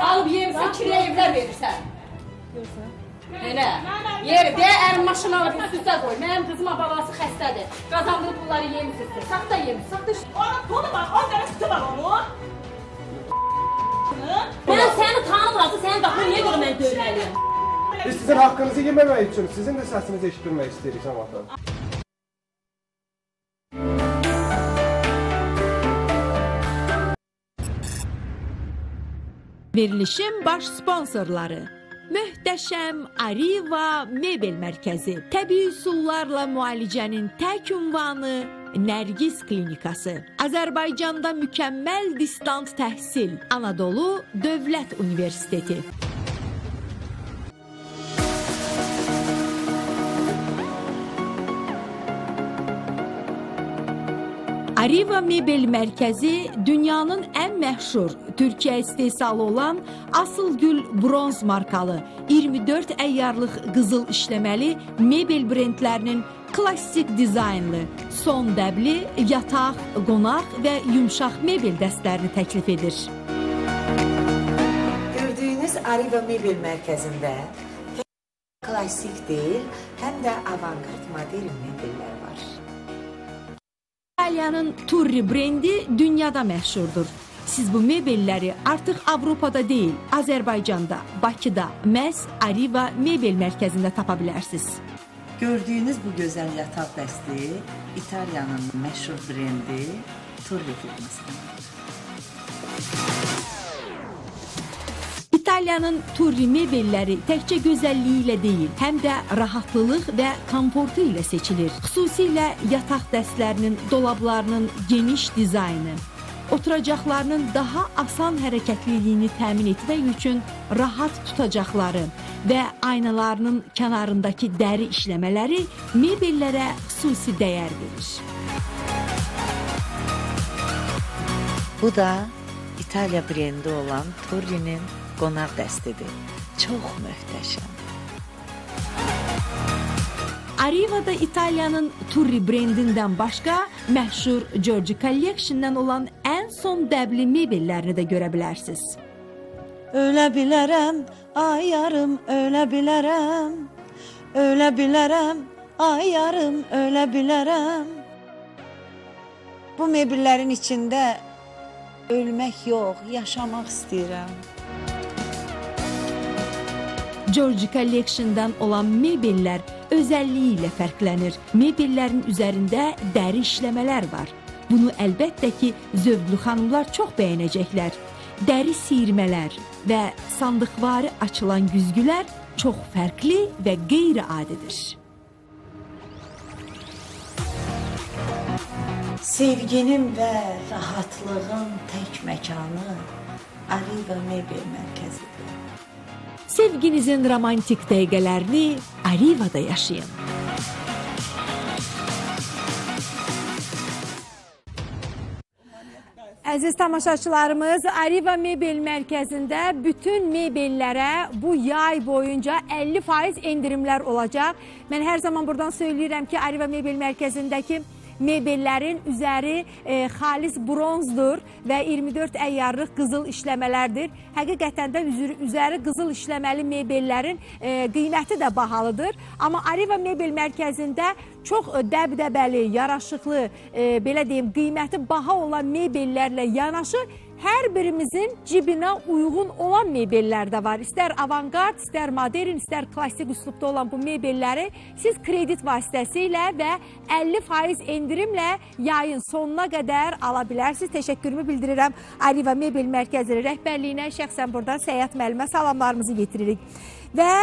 Alıb yemirsən, kiriyə evlər verirsən. Elə, yeri, deyə ərim maşını alıb üst-üstə qoy. Mənim qızıma balası xəstədir. Qazandığı pulları yemişsiniz. Saxta yemiş, saxta... Onun pulu var, 10 dənə sütü var onun. Mən səni tanımıram, sənin qapını niyə görə mən döyməliyəm? Biz sizin haqqınızı yeməmək üçün sizin də səsinizi eşitdirmək istəyirik, cəmaata. Verilişin baş sponsorları: Möhtəşəm Ariva Mebel Mərkəzi, təbii üsullarla müalicənin tək ünvanı Nərgiz Klinikası, Azərbaycanda mükəmməl distant təhsil, Anadolu Dövlət Universiteti. Ariva Mebel Mərkəzi dünyanın ən məşhur Türkiyə istehsalı olan Asıl Gül bronz markalı 24 əyyarlıq qızıl işləməli mebel brendlərinin klassik dizaynlı, son dəbli yataq, qonaq və yumşaq mebel dəstlərini təklif edir. Gördüyünüz Ariva Mebel Mərkəzində klassik deyil, həm də avangard modern mebellər var. İtaliyanın Turri brendi dünyada məşhurdur. Siz bu mebelləri artıq Avropada deyil, Azərbaycanda, Bakıda, məhz Ariva Mebel Mərkəzində tapa bilərsiniz. Gördüyünüz bu gözəl yataq dəsti İtaliyanın məşhur brendi Turri firmasındandır. İtaliyanın Turri mebelləri təkcə gözəlliyi ilə deyil, həm də rahatlılıq və komfortu ilə seçilir. Xüsusilə yataq dəstlərinin, dolablarının geniş dizaynı, oturacaqlarının daha asan hərəkətliliyini təmin etmək üçün rahat tutacaqları və aynalarının kənarındakı dəri işləmələri mebellərə xüsusi dəyər verir. Bu da İtaliya brendi olan Turri'nin qonaq dəstidir. Çox möhtəşəm. Ariva'da İtaliyanın Turri brendindən başqa məşhur Giorgi Collection'dan olan ən son dəbli mebellərini də görə bilərsiniz. Ölə bilərəm, ay yarım, ölə bilərəm. Ölə bilərəm, ay yarım, ölə bilərəm. Bu mebellərin içində ölmək yox, yaşamaq istəyirəm. Giorgi Collection'dan olan mebellər özəlliyi ilə fərqlənir. Mebellərin üzərində dəri işləmələr var. Bunu əlbəttə ki, zövqlü xanımlar çox bəyənəcəklər. Dəri siyirmələr və sandıqvari açılan güzgülər çox fərqli və qeyri-adidir. Sevginin və rahatlığın tək məkanı Ariva Mebel Mərkəzidir. Sevginizin romantik dəqiqələrini Ariva'da yaşayın. Əziz tamaşaçılarımız, Ariva Mebel Mərkəzində bütün mebellərə bu yay boyunca 50% endirimlər olacaq. Mən hər zaman buradan söyləyirəm ki, Ariva Mebel Mərkəzindəki mebellərin üzəri xalis bronzdur və 24 əyyarlıq qızıl işləmələrdir. Həqiqətən də üzəri qızıl işləməli mebellərin qiyməti də bahalıdır. Amma Ariva Mebel Mərkəzində çox dəbdəbəli, yaraşıqlı, belə deyim, qiyməti baha olan mebellərlə yanaşı hər birimizin cibinə uyğun olan mebellər də var. İstər avangard, istər modern, istər klassik üslubda olan bu mebelləri siz kredit vasitəsilə və 50% endirimlə yayın sonuna qədər ala bilərsiniz. Təşəkkürümü bildirirəm Ariva Mebel Mərkəzinin rəhbərliyinə, şəxsən buradan Səyyad müəllimə salamlarımızı yetiririk. Və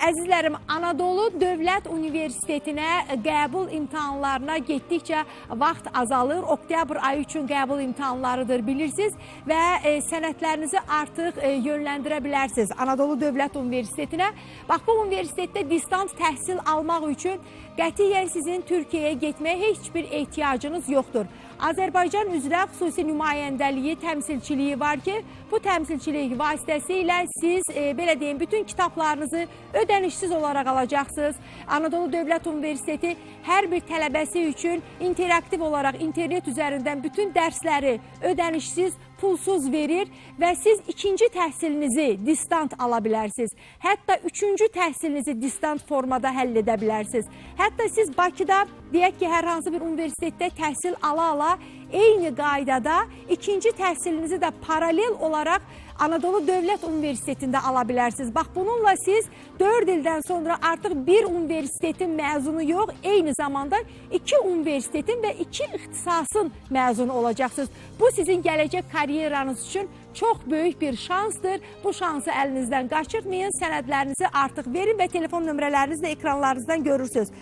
əzizlərim, Anadolu Dövlət Universitetinə qəbul imtahanlarına getdikcə vaxt azalır. Oktyabr ayı üçün qəbul imtahanlarıdır, bilirsiniz. Və sənədlərinizi artıq yönləndirə bilərsiniz Anadolu Dövlət Universitetinə. Bax, bu universitetdə distant təhsil almaq üçün qətiyyən sizin Türkiyəyə getməyə heç bir ehtiyacınız yoxdur. Azərbaycan üzrə xüsusi nümayəndəliyi, təmsilçiliyi var ki, bu təmsilçilik vasitəsilə siz, belə deyim, bütün kitablarınızı ödənişsiz olaraq alacaqsınız. Anadolu Dövlət Universiteti hər bir tələbəsi üçün interaktiv olaraq internet üzərindən bütün dərsləri ödənişsiz, pulsuz verir və siz ikinci təhsilinizi distant ala bilərsiniz. Hətta üçüncü təhsilinizi distant formada həll edə bilərsiniz. Hətta siz Bakıda, deyək ki, hər hansı bir universitetdə təhsil ala-ala eyni qaydada ikinci təhsilinizi də paralel olaraq Anadolu Dövlət Universitetində ala bilərsiniz. Bax, bununla siz 4 ildən sonra artıq bir universitetin məzunu yox, eyni zamanda iki universitetin və iki ixtisasın məzunu olacaqsınız. Bu sizin gələcək karyeranız üçün çox böyük bir şansdır. Bu şansı əlinizdən qaçırmayın, sənədlərinizi artıq verin və telefon nömrələrinizi də ekranlarınızdan görürsünüz.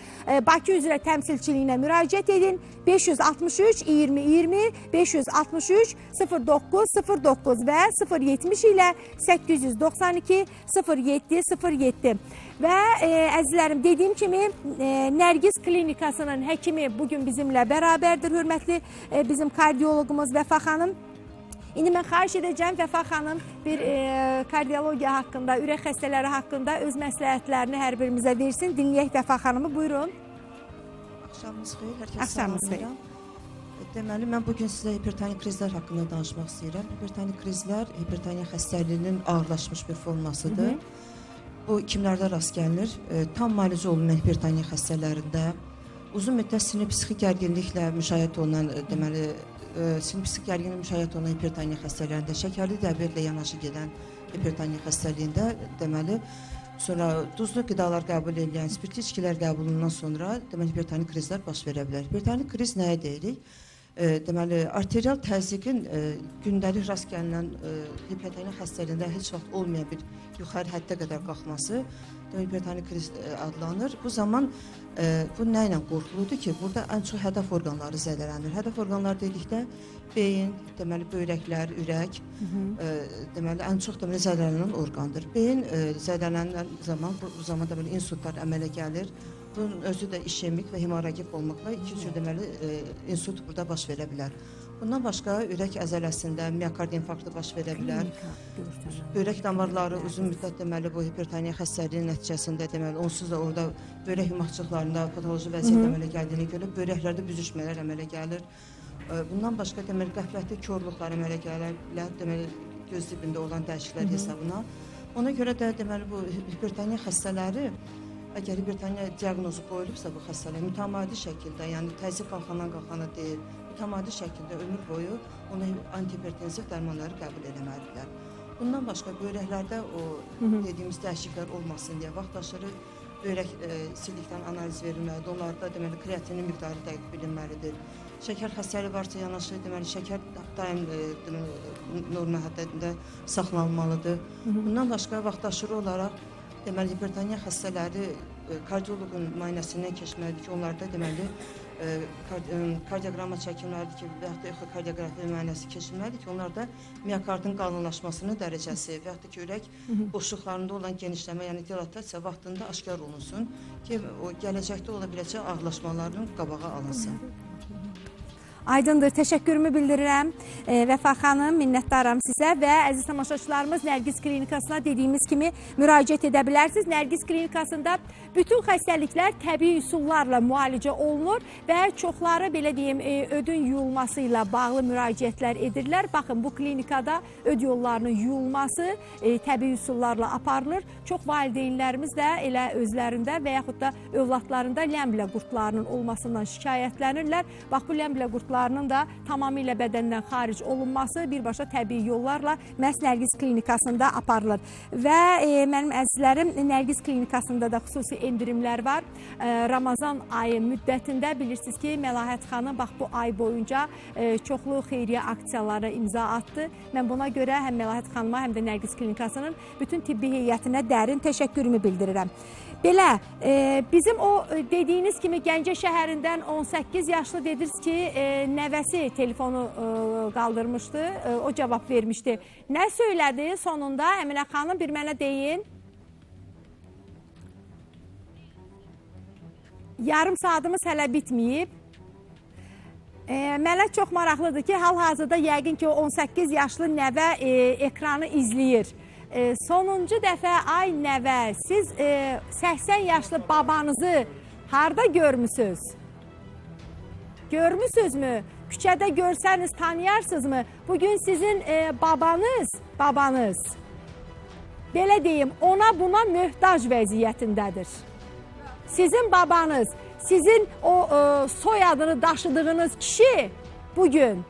Bakı üzrə təmsilçiliyinə müraciət edin. 563 20 20, 563 09 09 və 070 ilə 892 07 07. Və əzizlərim, dediyim kimi Nərgiz Klinikasının həkimi bugün bizimlə bərabərdir. Hörmətli bizim kardioloqumuz Vəfa xanım. İndi mən xahiş edəcəm Vəfa xanım bir kardiologiya haqqında, ürək xəstələri haqqında öz məsləhətlərini hər birimizə versin. Dinləyək Vəfa xanımı, buyurun. Axşamınız xeyir, hər kəs salamlayıram. Deməli, mən bugün sizə hipertonik krizlər haqqında danışmaq istəyirəm. Hipertonik krizlər hipertoniya xəstəliyinin ağırlaşmış bir formasıdır. Bu kimlərdə rast gəlinir? Tam müalicə olunan hipertoniya xəstələrində, uzun müddət sinir psixi gərginliklə müşayiət olunan, deməli, sinir psixi gərginliklə müşayiət olunan hipertoniya xəstələrində, şəkərli diabetlə yanaşı gedən hipertoniya xəstəliyində, deməli, sonra duzlu qidalar qəbul edən, spirtli içkilər qəbulundan sonra, deməli, hipertonik krizlər baş verə bilər. Hipertonik kriz nəyə deyirik? Deməli, arterial təzyiqin gündəlik rast gəlinən hipertoniya xəstəliyində heç vaxt olmayan bir yuxarı həddə qədər qalxması hipertonik kriz adlanır. Bu zaman bu nə ilə qorxuludur ki, burada ən çox hədəf orqanları zədələnir. Hədəf orqanları dedikdə beyin, deməli, böyrəklər, ürək, deməli, ən çox deməli, zədələnən orqandır. Beyin zədələnən zaman, bu zaman deməli, insultlar əmələ gəlir. Bunun özü də işemik və hemorragik olmaqla iki cür deməli, insult burada baş verə bilər. Bundan başqa ürək əzələsində miokard infarktı baş verə bilər. Böyrək damarları uzun müddət deməli bu hipertoniya xəstəliyinin nəticəsində deməli onsuz da orada böyrək yumaqcıqlarında patoloji vəziyyət əmələ gəldiyinə görə böyrəklərdə büzüşmələr əmələ gəlir. Bundan başqa deməli qəflətli korluqlar əmələ gələ bilər, deməli göz dibində olan dəyişikliklər hesabına. Ona görə də deməli bu hipertoniya xəstələri əgər hipertoniya diaqnozu qoyulubsa bu xəstələr mütəmadi şəkildə, yəni təzyiq qalxandan qalxana deyil, mütəmadi şəkildə ömür boyu ona antihipertensiv dərmanları qəbul eləməlidirlər. Bundan başqa böyrəklərdə o dediyimiz dəyişikliklər olmasın deyə vaxt aşırı böyrək silikdən analiz verilməlidir. Onlarda deməli kreatinin miqdarı dəqiq bilinməlidir. Şəkər xəstəliyi varsa yanaşı, deməli şəkər daim normal həddində saxlanılmalıdır. Bundan başqa vaxt aşırı olaraq deməli hipertoniya xəstələri kardioloqun müayinəsindən keçməlidir ki, onlarda deməli kardioqramma çəkilməlidir ki, və yaxud da exokardioqrafiya müayinəsi keçilməlidir ki, onlarda miokardın qalınlaşmasının dərəcəsi və yaxud da ki, ürək boşluqlarında olan genişləmə, yəni dilatasiya vaxtında aşkar olunsun ki, o gələcəkdə ola biləcək ağırlaşmaların qabağı alınsın. Aydındır. Təşəkkürümü bildirirəm Vəfa xanım, minnətdaram sizə və əziz tamaşaçılarımız Nərgiz Klinikasına dediyimiz kimi müraciət edə bilərsiniz. Nərgiz Klinikasında bütün xəstəliklər təbii üsullarla müalicə olunur və çoxları belə deyim ödün yuyulması ilə bağlı müraciətlər edirlər. Baxın, bu klinikada öd yollarının yuyulması təbii üsullarla aparılır. Çox valideynlərimiz də elə özlərində və yaxud da övladlarında ləmblə qurdlarının olmasından şikayətlənirlər. Bax, bu ləmblə qurdlarının da tamamilə bədəndən xaric olunması birbaşa təbii yollarla məhz Nərgiz Klinikasında aparılır. Və mənim əzizlərim, Nərgiz Klinikasında da xüsusi endirimlər var. Ramazan ayı müddətində bilirsiniz ki, Məlahət xanım bax bu ay boyunca çoxlu xeyriyyə aksiyaları imza atdı. Mən buna görə həm Məlahət xanıma, həm də Nərgiz Klinikasının bütün tibbi heyətinə dərin təşəkkürümü bildirirəm. Belə, bizim o dediyiniz kimi Gəncə şəhərindən 18 yaşlı dediniz ki, nəvəsi telefonu qaldırmışdı, o cavab vermişdi. Nə söylədi sonunda Əminə xanım, bir mənə deyin. Yarım saatımız hələ bitməyib. Mənə çox maraqlıdır ki, hal-hazırda yəqin ki, o 18 yaşlı nəvə ekranı izləyir. Sonuncu dəfə, ay nəvə, siz 80 yaşlı babanızı harda görmüsünüz? Görmüsünüzmü? Küçədə görsəniz tanıyarsınızmı? Bugün sizin babanız, belə deyim, ona buna möhtac vəziyyətindədir. Sizin babanız, sizin o soyadını daşıdığınız kişi bugün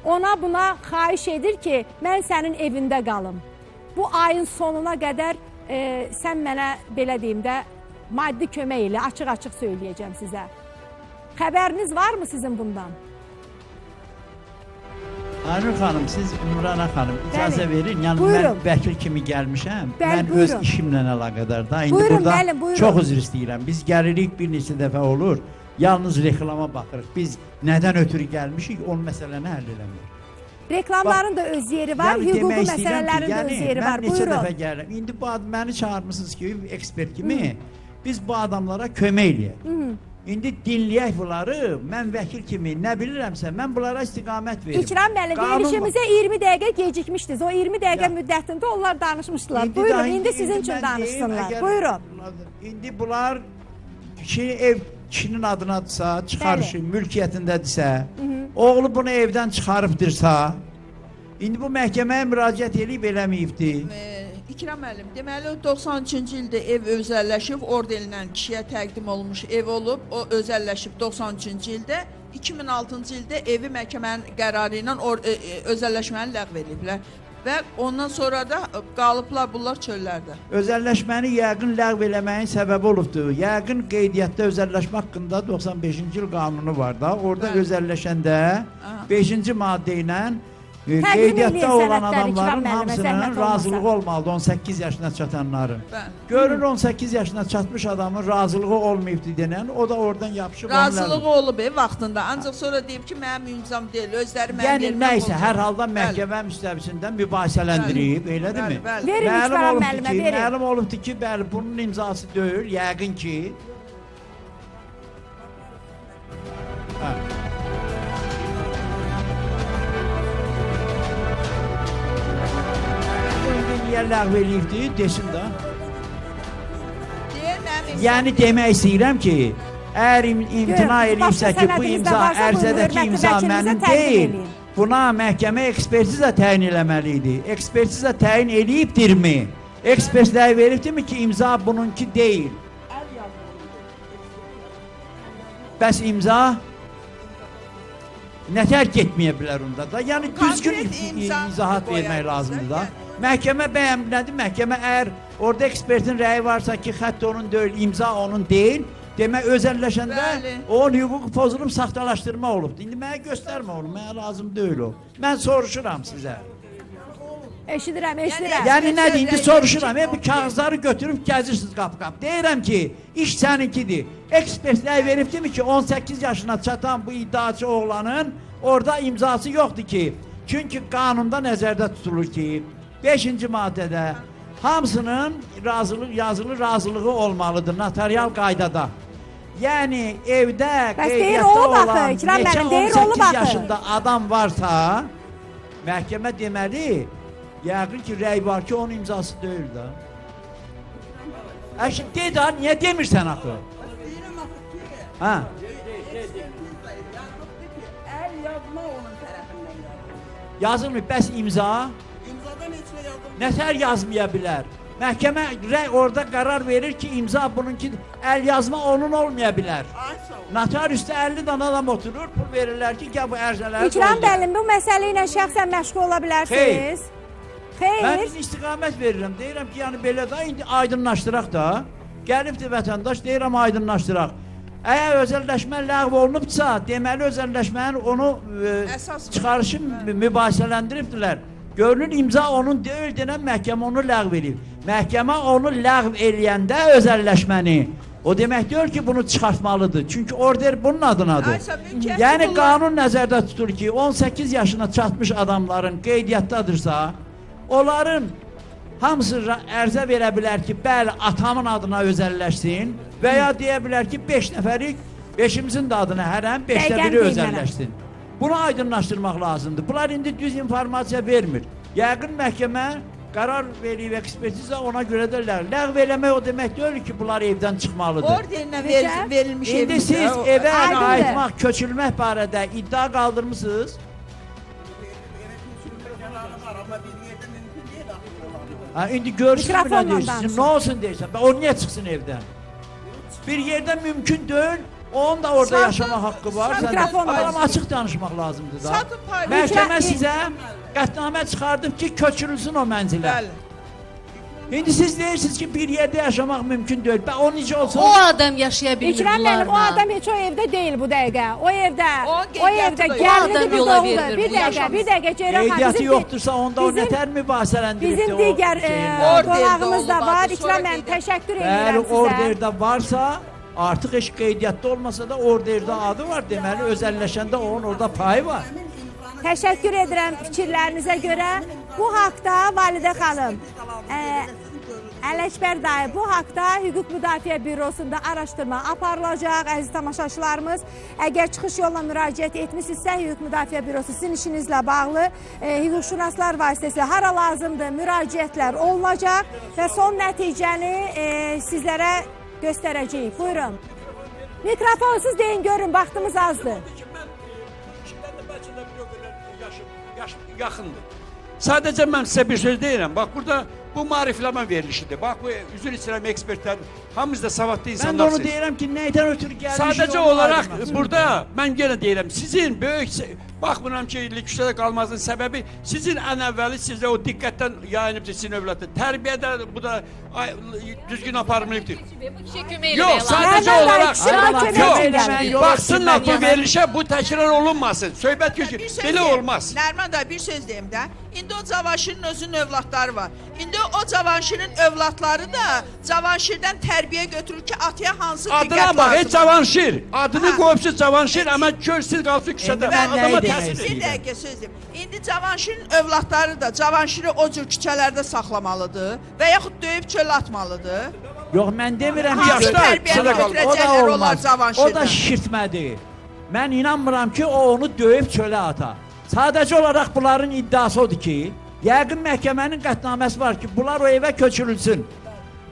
ona buna xahiş edir ki, mən sənin evində qalım. Bu ayın sonuna qədər sən mənə, belə deyim də, maddi kömək elə, açıq-açıq söyləyəcəm sizə. Xəbəriniz varmı sizin bundan? Aynur xanım, siz Ümrana xanım, icazə verin. Yəni, buyurun. Mən vəkil kimi gəlmişəm. Bəli, mən buyurun. Öz işimlə əlaqədar da. İndi buyurun, burada bəli, buyurun. Çox üzr istəyirəm. Biz gəlirik, bir neçə dəfə olur. Yalnız reklama baxırıq. Biz nədən ötürü gəlmişik, onun məsələni həll eləmirik. Reklamların da öz yeri var, yəni, hüquqi məsələlərin də öz yeri var. Mən neçə dəfə gəlirəm. İndi bu məni çağırmışsınız ki, ekspert kimi, biz bu adamlara kömək eləyək. İndi dinləyək bunları, mən vəkil kimi nə bilirəmsə, mən bunlara istiqamət verim. İkram müəllim, verilişimizə 20 dəqiqə gecikmişdiniz. O 20 dəqiqə müddətində onlar danışmışdılar. Buyurun, indi sizin üçün danışsınlar. Buyurun. İndi bunlar ev kişinin adınadırsa, çıxarışı, mülkiyyətindədirsə, oğlu bunu evdən çıxarıbdırsa, indi bu məhkəməyə müraciət eləyib eləməyibdir. İkram müəllim, deməli 93-cü ildə ev özəlləşib, orderlə kişiyə təqdim olunmuş ev olub, o özəlləşib 93-cü ildə, 2006-cı ildə evi məhkəmənin qərarı ilə özəlləşməni ləğv ediblər və ondan sonra da qalıblar bunlar çöllərdə. Özəlləşməni yəqin ləğv eləməyin səbəbi olubdur. Yəqin qeydiyyatda özəlləşmə haqqında 95-ci il qanunu var da, orada özəlləşəndə 5-ci maddə ilə qeydiyyatda olan adamların hamısının razılığı olmalıdır, 18 yaşına çatanların. Görür 18 yaşına çatmış adamın razılığı olmayıbdır denən, o da oradan yapışıb. Razılığı olub vaxtında, ancaq sonra deyib ki, mənim imzam deyil, özləri mənim yəni nə isə, hər halda məhkəmə müstəvisində mübahisələndirib, elədirmi? Verin İkram müəllimə, verin. Məlum olubdur ki, bəli, bunun imzası deyil, yəqin ki. Niyə ləğv eləyibdir, desin də. Yəni demək istəyirəm ki, əgər imtina eləyibsə ki, bu imza, ərizədəki imza mənim deyil, buna məhkəmə ekspertiza təyin eləməli idi. Ekspertiza təyin eləyibdirmi? Ekspertlər veribdirmi ki, imza bununki deyil? Bəs imza nətər getməyə bilər onda da? Yəni düzgün izahat vermək lazımdır da. Məhkəmə bəyəm nədir? Məhkəmə əgər orada ekspertin rəyi varsa ki, xətt onun deyil, imza onun deyil, demək özəlləşəndə onun hüququ pozulub, saxtalaşdırma olubdur. İndi mənə göstərmə onu, mənə lazım deyil o. Mən soruşuram sizə. Eşidirəm, eşidirəm. Yəni nədir, indi soruşuram, bu kağızları götürüb gəzirsiniz qapı-qapı. Deyirəm ki, iş səninkidir. Ekspertlər veribdirmi ki, 18 yaşına çatan bu iddiaçı oğlanın orada imzası yoxdur ki. Çünki qanunda nəzərdə tutulur ki, 5-ci maddədə hamısının yazılı razılığı olmalıdır notarial qaydada. Yəni evdə qeydiyyatda olan neçə 18 yaşında adam varsa, məhkəmə deməli, yəqin ki, rəy var ki, onun imzası deyil də. Əşi, de də, niyə demirsən axı? Deyirəm axı ki, ekspertiza yazılıbdır ki, əl yazma onun tərəfindən yazılır. Yazılmır, bəs imza? İmzadan heç nə yazılmır. Nətər yazmaya bilər? Məhkəmə rəy orada qərar verir ki, imza bununki, əl yazma onun olmaya bilər. Notariusda 50 dana adam oturur, pul verirlər ki, gəl bu ərizələri doldur. İkram müəllim, bu məsələ ilə şəxsən məşğul ola bilərsiniz? Xeyr. Mən istiqamət verirəm, deyirəm ki, yəni belə də indi aydınlaşdıraq da. Gəlibdir vətəndaş, deyirəm aydınlaşdıraq. Əgər özəlləşmə ləğv olunubsa, deməli özəlləşmənin onu çıxarışı mübahisələndiribdirlər. Görünür, imza onun deyil denən məhkəmə onu ləğv eləyib. Məhkəmə onu ləğv eləyəndə özəlləşməni, o demək deyil ki, bunu çıxartmalıdır. Çünki order bunun adınadır. Yəni qanun nəzərdə tutur ki, 18 yaşına çatmış adamların qeydiyyatdadırsa, onların hamısı ərizə verə bilər ki, bəli, atamın adına özəlləşsin və ya deyə bilər ki, 5 nəfərik, 5-imizin də adına hərəm, 5-də biri özəlləşsin. Bunu aydınlaşdırmaq lazımdır. Bunlar indi düz informasiya vermir. Yəqin məhkəmə qərar verib ekspertiza ona görə də ləğv eləmək o demək deyil ki, bunlar evdən çıxmalıdır. Orderlə verilmiş evdir. İndi siz evə qayıtmaq, köçülmək barədə iddia qaldırmısınız? İndi görürsünüz nə deyirsiniz? Nə olsun deyirsən? O niyə çıxsın evdən? Bir yerdə mümkün deyil. Onun da orada yaşama haqqı var. Adam açıq danışmaq lazımdır da. Məhkəmə sizə qətnamə çıxardıb ki, köçürülsün o mənzilə. İndi siz deyirsiniz ki, bir yerdə yaşamaq mümkün deyil. O necə olsun? O adam yaşaya bilmir İkram müəllim, o adam heç o evdə deyil bu dəqiqə. O evdə, o evdə gəlini bir doğulu. Bir dəqiqə, bir dəqiqə Ceyran xanım. Qeydiyyatı yoxdursa onda o nətər mübahisələndiribdir? Bizim digər qonağımız da var. İkram müəllim, təşəkkür edirəm sizə. Əgər orderdə varsa, artıq heç qeydiyyatda olmasa da orderdə adı var, deməli özəlləşəndə onun orada payı var. Təşəkkür edirəm fikirlərinizə görə. Bu haqda Validə xanım, Ələkbər dayı, bu haqda Hüquq Müdafiə Bürosunda araşdırma aparılacaq, əziz tamaşaçılarımız. Əgər çıxış yolla müraciət etmişsinizsə, Hüquq Müdafiə Bürosu sizin işinizlə bağlı hüquqşünaslar vasitəsilə hara lazımdır müraciətlər olunacaq və son nəticəni sizlərə göstərəcəyik. Buyurun. Mikrofonsuz deyin, görün, vaxtımız azdır. Yaxındır. Sadəcə mən sizə bir söz deyirəm. Bax, burada bu maarifləmə verilişidir. Bax, bu üzr istəyirəm ekspertlər, hamımız da savadlı insanlarsınız. Mən də onu deyirəm ki, nəydən ötürü gəlmişik? Sadəcə olaraq burada, mən yenə deyirəm, sizin böyük, baxmıram ki, küçədə qalmazın səbəbi, sizin ən əvvəli sizə o diqqətdən yayınıbdır sizin övladın. Tərbiyədə bu da düzgün aparmayıbdır. Yox, sadəcə olaraq, yox, baxsınlar bu verilişə, bu təkrar olunmasın. Söhbət ki, belə olmaz. Nərman dayı, bir söz deyim də. İndi o Cavanşirin özünün övladları var. İndi o Cavanşirin övladları da Cavanşirdən tərbiyə götürür ki, atıya hansı diqqət lazımdır. Adına bax, ey Cavanşir. Adını qoyubsuz Cavanşir, amma gör siz qalsın küçədə. Adama təsir edir. Bir dəqiqə söz deyim. İndi Cavanşirin övladları da Cavanşiri o cür küçələrdə saxlamalıdır və yaxud döyüb çölə atmalıdır. Yox, mən demirəm ki, hansı tərbiyəni götürəcəklər onlar Cavanşirdən. O da şişirtmədir. Mən inanmıram ki, o onu döyüb çölə ata. Sadəcə olaraq bunların iddiası odur ki, yəqin məhkəmənin qətnaməsi var ki, bunlar o evə köçürülsün.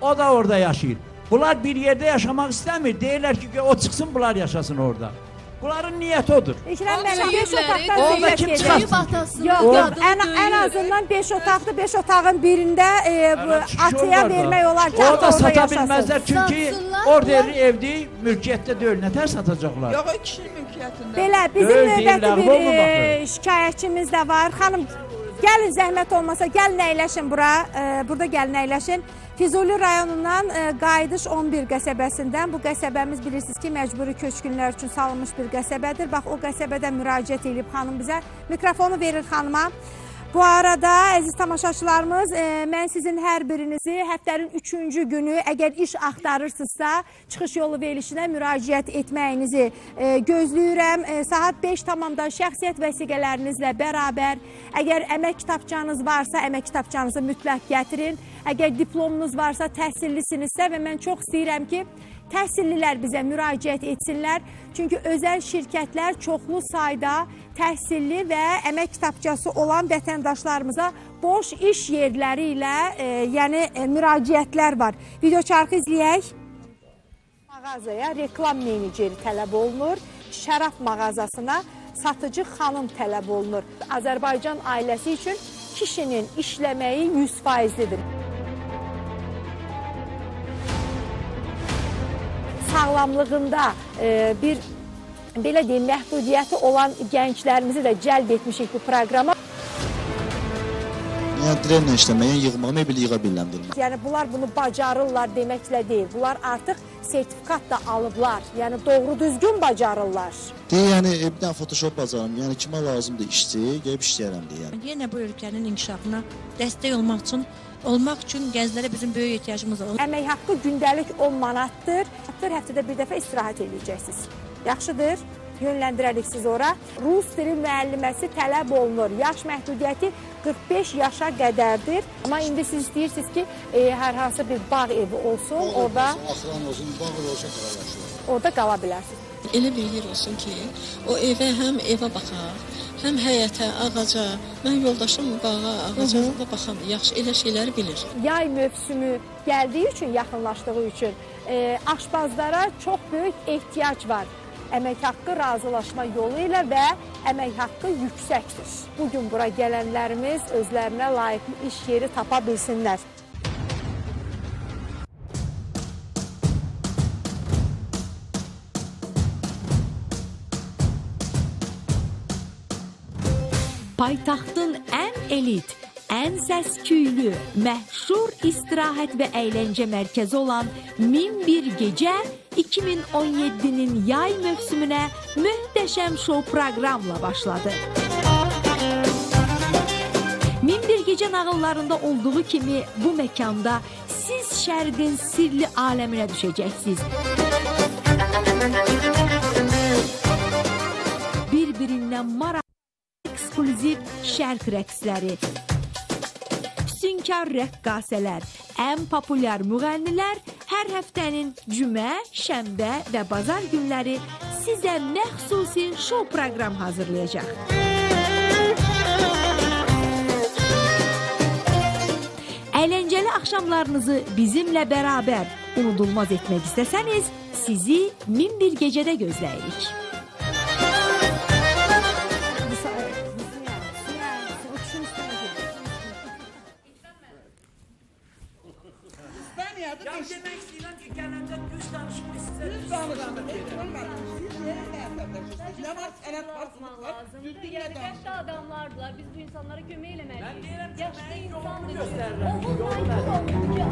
O da orada yaşayır. Bunlar bir yerdə yaşamaq istəmir. Deyirlər ki, o çıxsın, bunlar yaşasın orada. Bunların niyyəti odur. İkram müəllim, 5 otaqdan Orada kim çıxarsın? Yox, yox, ən azından 5 otaqdır. 5 otağın birində atıya vermək olar ki, orada sata bilməzlər, çünki orderli evdir, mülkiyyətdə deyil. Nətər satacaqlar? Yox, o kişinin mülkiyyətində. Belə, bizim növbəti bir şikayətçimiz də var. Xanım, gəlin zəhmət olmasa, gəlin əyləşin bura. Burada gəlin əyləşin. Füzuli rayonundan Qayıdış 11 qəsəbəsindən. Bu qəsəbəmiz bilirsiniz ki, məcburi köçkünlər üçün salınmış bir qəsəbədir. Bax, o qəsəbədən müraciət edib xanım bizə. Mikrofonu verir xanıma. Bu arada, əziz tamaşaçılarımız, mən sizin hər birinizi həftənin 3-cü günü, əgər iş axtarırsınızsa, çıxış yolu verilişinə müraciət etməyinizi gözləyirəm. Saat 5:00-da şəxsiyyət vəsiqələrinizlə bərabər, əgər əmək kitabçanız varsa, əmək kitabçanızı mütləq gətirin. Əgər diplomunuz varsa, təhsillisinizsə və mən çox istəyirəm ki, Təhsillilər bizə müraciət etsinlər. Çünki özəl şirkətlər çoxlu sayda təhsilli və əmək kitabçası olan vətəndaşlarımıza boş iş yerləri ilə yəni müraciətlər var. Videoçarxı izləyək. Mağazaya reklam meneceri tələb olunur. Şərab mağazasına satıcı xanım tələb olunur. Azərbaycan ailəsi üçün kişinin işləməyi 100%lidir. Sağlamlığında bir, belə deyim, məhdudiyyəti olan gənclərimizi də cəlb etmişik bu proqrama. Yəni, trenlə işləmək, yəni yığmaq, mebeli yığa bilirəm deyim. Yəni, bunlar bunu bacarırlar deməklə deyil. Bunlar artıq sertifikat da alıblar. Yəni, doğru düzgün bacarırlar. Deyir, yəni, bir dənə Photoshop bacarım. Yəni, kimə lazımdır işçi, gəlib işləyərəm deyir. Yəni. Yenə bu ölkənin inkişafına dəstək olmaq üçün gənclərə bizim böyük ehtiyacımız var. Əmək haqqı gündəlik 10 manatdır. Həftədə bir dəfə istirahət edəcəksiniz. Yaxşıdır? Yönləndirərik siz ora. Rus dili müəlliməsi tələb olunur. Yaş məhdudiyyəti 45 yaşa qədərdir. Amma indi siz istəyirsiniz ki, hər hansı bir bağ evi olsun, orada axıran olsun, bağ evi olsa qala. Orada qala bilərsiniz. Elə bir yer olsun ki, o evə həm evə baxaq, həm həyətə, ağaca. Mən yoldaşım bağa, ağaca da baxan, yaxşı elə şeyləri bilir. Yay mövsümü gəldiyi üçün, yaxınlaşdığı üçün aşbazlara çox böyük ehtiyac var. Əmək haqqı razılaşma yolu ilə və əmək haqqı yüksəkdir. Bugün bura gələnlərimiz özlərinə layiqli iş yeri tapa bilsinlər. Paytaxtın ən elit, ən səs-küylü, məşhur istirahət və əyləncə mərkəzi olan 1001 Gecə 2017-nin yay mövsümünə möhtəşəm şou proqramla başladı. 1001 Gecə nağıllarında olduğu kimi bu məkanda siz şərqin sirli aləminə düşəcəksiniz. Bir-birindən maraqlı eksklüziv şərq rəqsləri, füsunkar rəqqasələr, ən populyar müğənnilər hər həftənin cümə, şənbə və bazar günləri sizə məxsusi şou proqram hazırlayacaq. Əyləncəli axşamlarınızı bizimlə bərabər unudulmaz etmək istəsəniz, sizi 1001 Gecədə gözləyirik. Demək istəyirəm ki, gələndə düz danışın, biz sizə düz danışın. Nə var, sənət var, sınıq var, düzgün nə danışın. Yaşlı adamlardılar, biz bu insanlara kömək eləməliyik. Mən deyirəm ki, yaşlı mən insandır. yolumu göstərirəm. Oğul sanki oldu ki,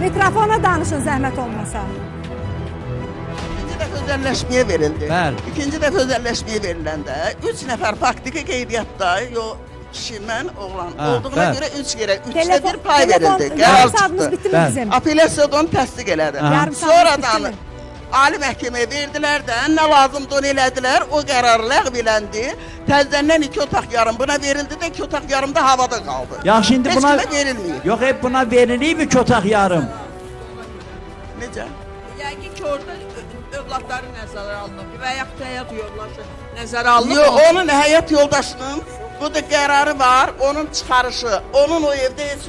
Mikrofona danışın, zəhmət olmasa. İkinci dəfə özəlləşməyə verildi. Bəli. İkinci dəfə özəlləşməyə veriləndə 3 nəfər faktiki qeydiyyatda, kişi, mən, oğlan olduğuna görə 3 yerə, 3-də 1 pay verildi. Qərar çıxdı. Apellyasiyada onu təsdiq elədi. Sonradan Ali məhkəməyə verdilər də, nə lazımdır onu elədilər, o qərar ləğv eləndi. Təzədən 2 otaq yarım buna verildi də, 2 otaq yarım da havada qaldı. Yaxşı, indi buna... Heç kimə verilməyib. Yox, hep buna verilib 2 otaq yarım. Necə? Yəqin ki, orada övladları nəzərə alınıb və yaxud həyat yoldaşı nəzərə alınıb. Yox, onun həyat yoldaşının bu da qərarı var, onun çıxarışı, onun o evdə heç...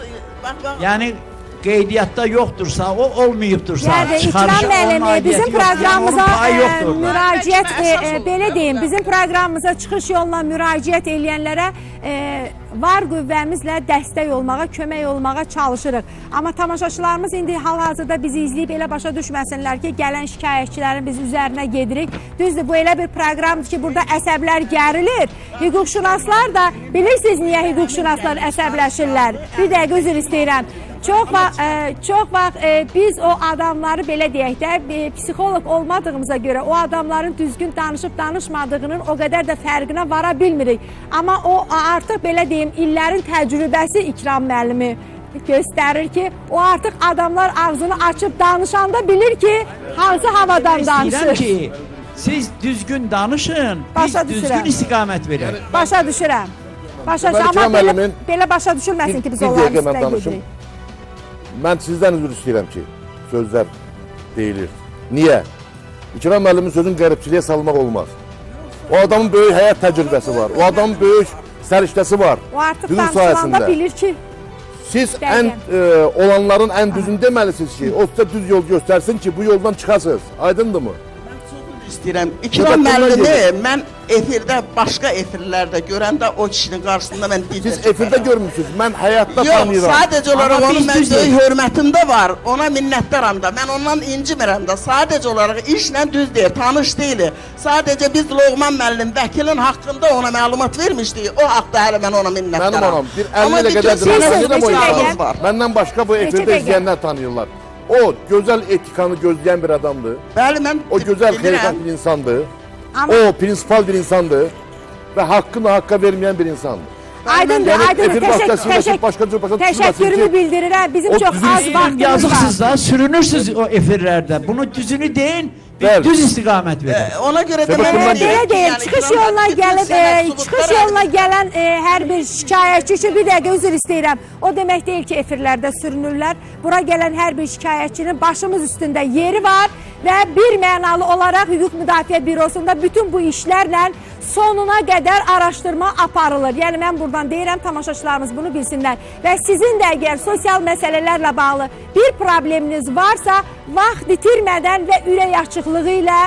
Yəni... Qeydiyyatda yoxdursa, o olmayıbdırsa, yəni, çıxarışı İkram müəllim, bizim proqramımıza müraciət, belə deyim, bizim proqramımıza çıxış yoluna müraciət eləyənlərə var qüvvəmizlə dəstək olmağa, kömək olmağa çalışırıq. Amma tamaşaçılarımız indi hal-hazırda bizi izləyib elə başa düşməsinlər ki, gələn şikayətçilərin biz üzərinə gedirik. Düzdür, bu elə bir proqramdır ki, burada əsəblər gərilir. Hüquqşünaslar da, bilirsiniz niyə hüquqşünaslar əsəbləşirlər? Bir dəqiqə üzr istəyirəm. Çox vaxt biz o adamları belə deyək də, psixoloq olmadığımıza görə o adamların düzgün danışıb danışmadığının o qədər də fərqinə vara bilmirik. Amma o artıq belə deyim, illərin təcrübəsi İkram müəllimi göstərir ki, o artıq adamlar ağzını açıb danışanda bilir ki, hansı havadan danışır. İstəyirəm ki, siz düzgün danışın, biz düzgün istiqamət verək. Başa düşürəm. Başa düşürəm. Amma belə başa düşülməsin ki, biz onların üstünə gedirik. Mən sizdən üzr istəyirəm ki, sözlər deyilir. Niyə? İkram müəllimin sözünü qəribçiliyə salmaq olmaz. O adamın böyük həyat təcrübəsi var. O adamın böyük səriştəsi var. O artıq danışılanda bilir ki... Siz ən olanların ən düzünü deməlisiniz ki, o sizə düz yol göstərsin ki, bu yoldan çıxasınız. Aydındırmı? Mən çox üzr istəyirəm. İkram müəllimi mən efirdə, başqa efirlərdə görəndə o kişinin qarşısında mən dil Siz efirdə görmürsünüz, mən həyatda tanıyıram. Yox, sadəcə olaraq onun mən böyük hörmətim də var, ona minnətdaram da, mən ondan incimirəm də. Sadəcə olaraq işlə düz deyil, tanış deyil. Sadəcə biz Loğman müəllim vəkilin haqqında ona məlumat vermişdik, o haqda hələ mən ona minnətdaram. Mənim anam, bir 50 ilə qədər məndən başqa bu efirdə izləyənlər tanıyırlar. O gözəl etikanı gözləyən bir adamdır. Bəli, mən O gözəl xeyirxah bir insandır. O prinsipal bir insandır və haqqını haqqa verməyən bir insandır. Aydındır, aydındır. Təşəkkürümü bildirirəm. Bizim çox az vaxtımız var. Yazıqsınız da, sürünürsünüz o efirlərdə. Bunu düzünü deyin, düz istiqamət verin. Ona görə də mən belə deyim, çıxış yoluna gəlib, çıxış yoluna gələn hər bir şikayətçi üçün bir dəqiqə üzr istəyirəm. O demək deyil ki, efirlərdə sürünürlər. Bura gələn hər bir şikayətçinin başımız üstündə yeri var və bir mənalı olaraq Hüquq Müdafiə Bürosunda bütün bu işlərlə sonuna qədər araşdırma aparılır. Yəni mən buradan deyirəm, tamaşaçılarımız bunu bilsinlər. Və sizin də əgər sosial məsələlərlə bağlı bir probleminiz varsa, vaxt itirmədən və ürək açıqlığı ilə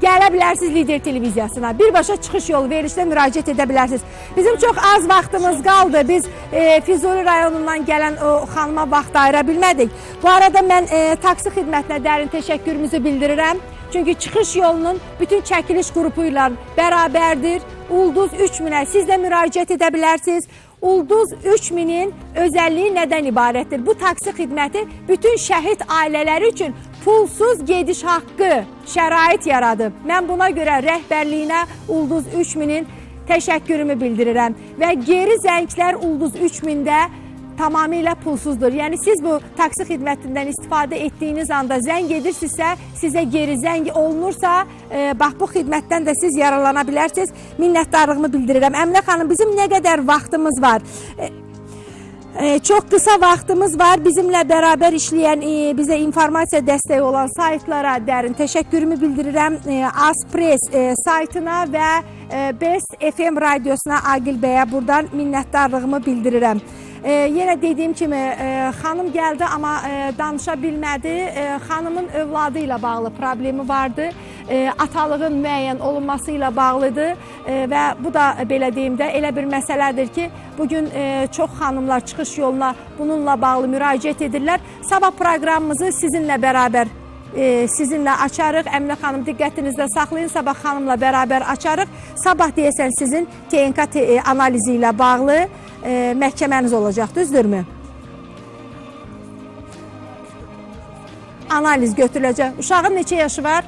gələ bilərsiniz Lider Televiziyasına. Birbaşa çıxış yolu verilişinə müraciət edə bilərsiniz. Bizim çox az vaxtımız qaldı. Biz Füzuli rayonundan gələn o xanıma vaxt ayıra bilmədik. Bu arada mən taksi xidmətinə dərin təşəkkürümüzü bildirirəm. Çünki çıxış yolunun bütün çəkiliş qrupu ilə bərabərdir. Ulduz 3000-ə siz də müraciət edə bilərsiniz. Ulduz 3000-in özəlliyi nədən ibarətdir? Bu taksi xidməti bütün şəhid ailələri üçün pulsuz gediş haqqı şərait yaradıb. Mən buna görə rəhbərliyinə Ulduz 3000-in təşəkkürümü bildirirəm. Və geri zənglər Ulduz 3000-də tamamilə pulsuzdur. Yəni siz bu taksi xidmətindən istifadə etdiyiniz anda zəng edirsinizsə, sizə geri zəng olunursa, bax bu xidmətdən də siz yararlana bilərsiniz. Minnətdarlığımı bildirirəm. Əminə xanım, bizim nə qədər vaxtımız var? Çox qısa vaxtımız var. Bizimlə bərabər işləyən, bizə informasiya dəstəyi olan saytlara dərin təşəkkürümü bildirirəm. Azpress saytına və Best FM radiosuna Aqil bəyə buradan minnətdarlığımı bildirirəm. Yenə dediyim kimi, xanım gəldi, amma danışa bilmədi. Xanımın övladı ilə bağlı problemi vardı. Atalığın müəyyən olunması ilə bağlıdır və bu da belə deyim də elə bir məsələdir ki, bugün çox xanımlar çıxış yoluna bununla bağlı müraciət edirlər. Sabah proqramımızı sizinlə bərabər sizinlə açarıq. Əminə xanım, diqqətinizdə saxlayın. Sabah xanımla bərabər açarıq. Sabah deyəsən sizin TNK analizi ilə bağlı məhkəməniz olacaq, düzdürmü? Analiz götürüləcək. Uşağın neçə yaşı var?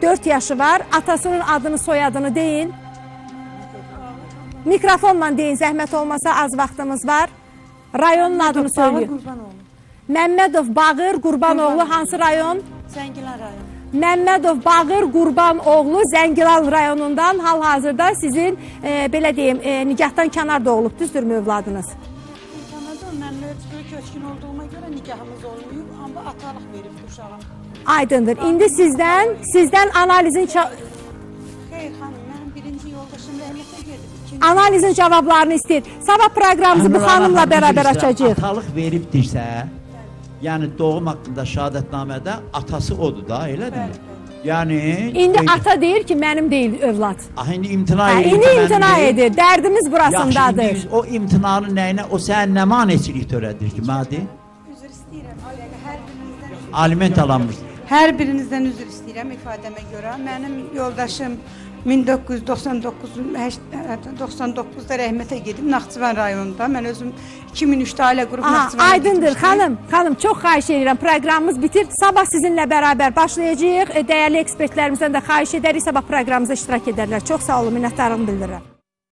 4 yaşı var. Atasının adını, soyadını deyin. Mikrofonla deyin, zəhmət olmasa az vaxtımız var. Rayonun adını söyləyin. Məmmədov Bağır Qurbanoğlu, hansı rayon? Zəngilan rayonu. Məmmədov Bağır Qurbanoğlu Zəngilan rayonundan hal-hazırda sizin, belə deyim, nigahdan kənar doğulub, düzdürmü övladınız? Kənarda mən mövcud köçkün olduğuma görə nigahımız olmayıb, amma atalıq veribdir uşağa. Aydındır. İndi sizdən analizin... Xeyr xanım, mənim birinci yoldaşım rəhmətə gedib. Analizin cavablarını istəyir. Sabah proqramımızı bu xanımla bərabər açacağıq. Atalıq veribdirsə, yəni doğum haqqında şəhadətnamədə atası odur da, elədirmi? Yəni... İndi ata deyir ki, mənim deyil övlad. İndi imtina edir. İndi imtina edir. Dərdimiz burasındadır. Yaxşı, indi o imtinanın nəyinə, o sənə nə maneçilik törədir ki, Madi? Üzr istəyirəm, hər birinizdən... Aliment alanmışsın. Hər birinizdən üzr istəyirəm ifadəmə görə. Mənim yoldaşım 1999-da rəhmətə gedib Naxçıvan rayonunda. Mən özüm 2003-də ailə qurub Naxçıvana Aydındır xanım, xanım çox xahiş edirəm. Proqramımız bitir. Sabah sizinlə bərabər başlayacağıq. Dəyərli ekspertlərimizdən də xahiş edərik. Sabah proqramımıza iştirak edərlər. Çox sağ olun, minnətdarlığımı bildirirəm.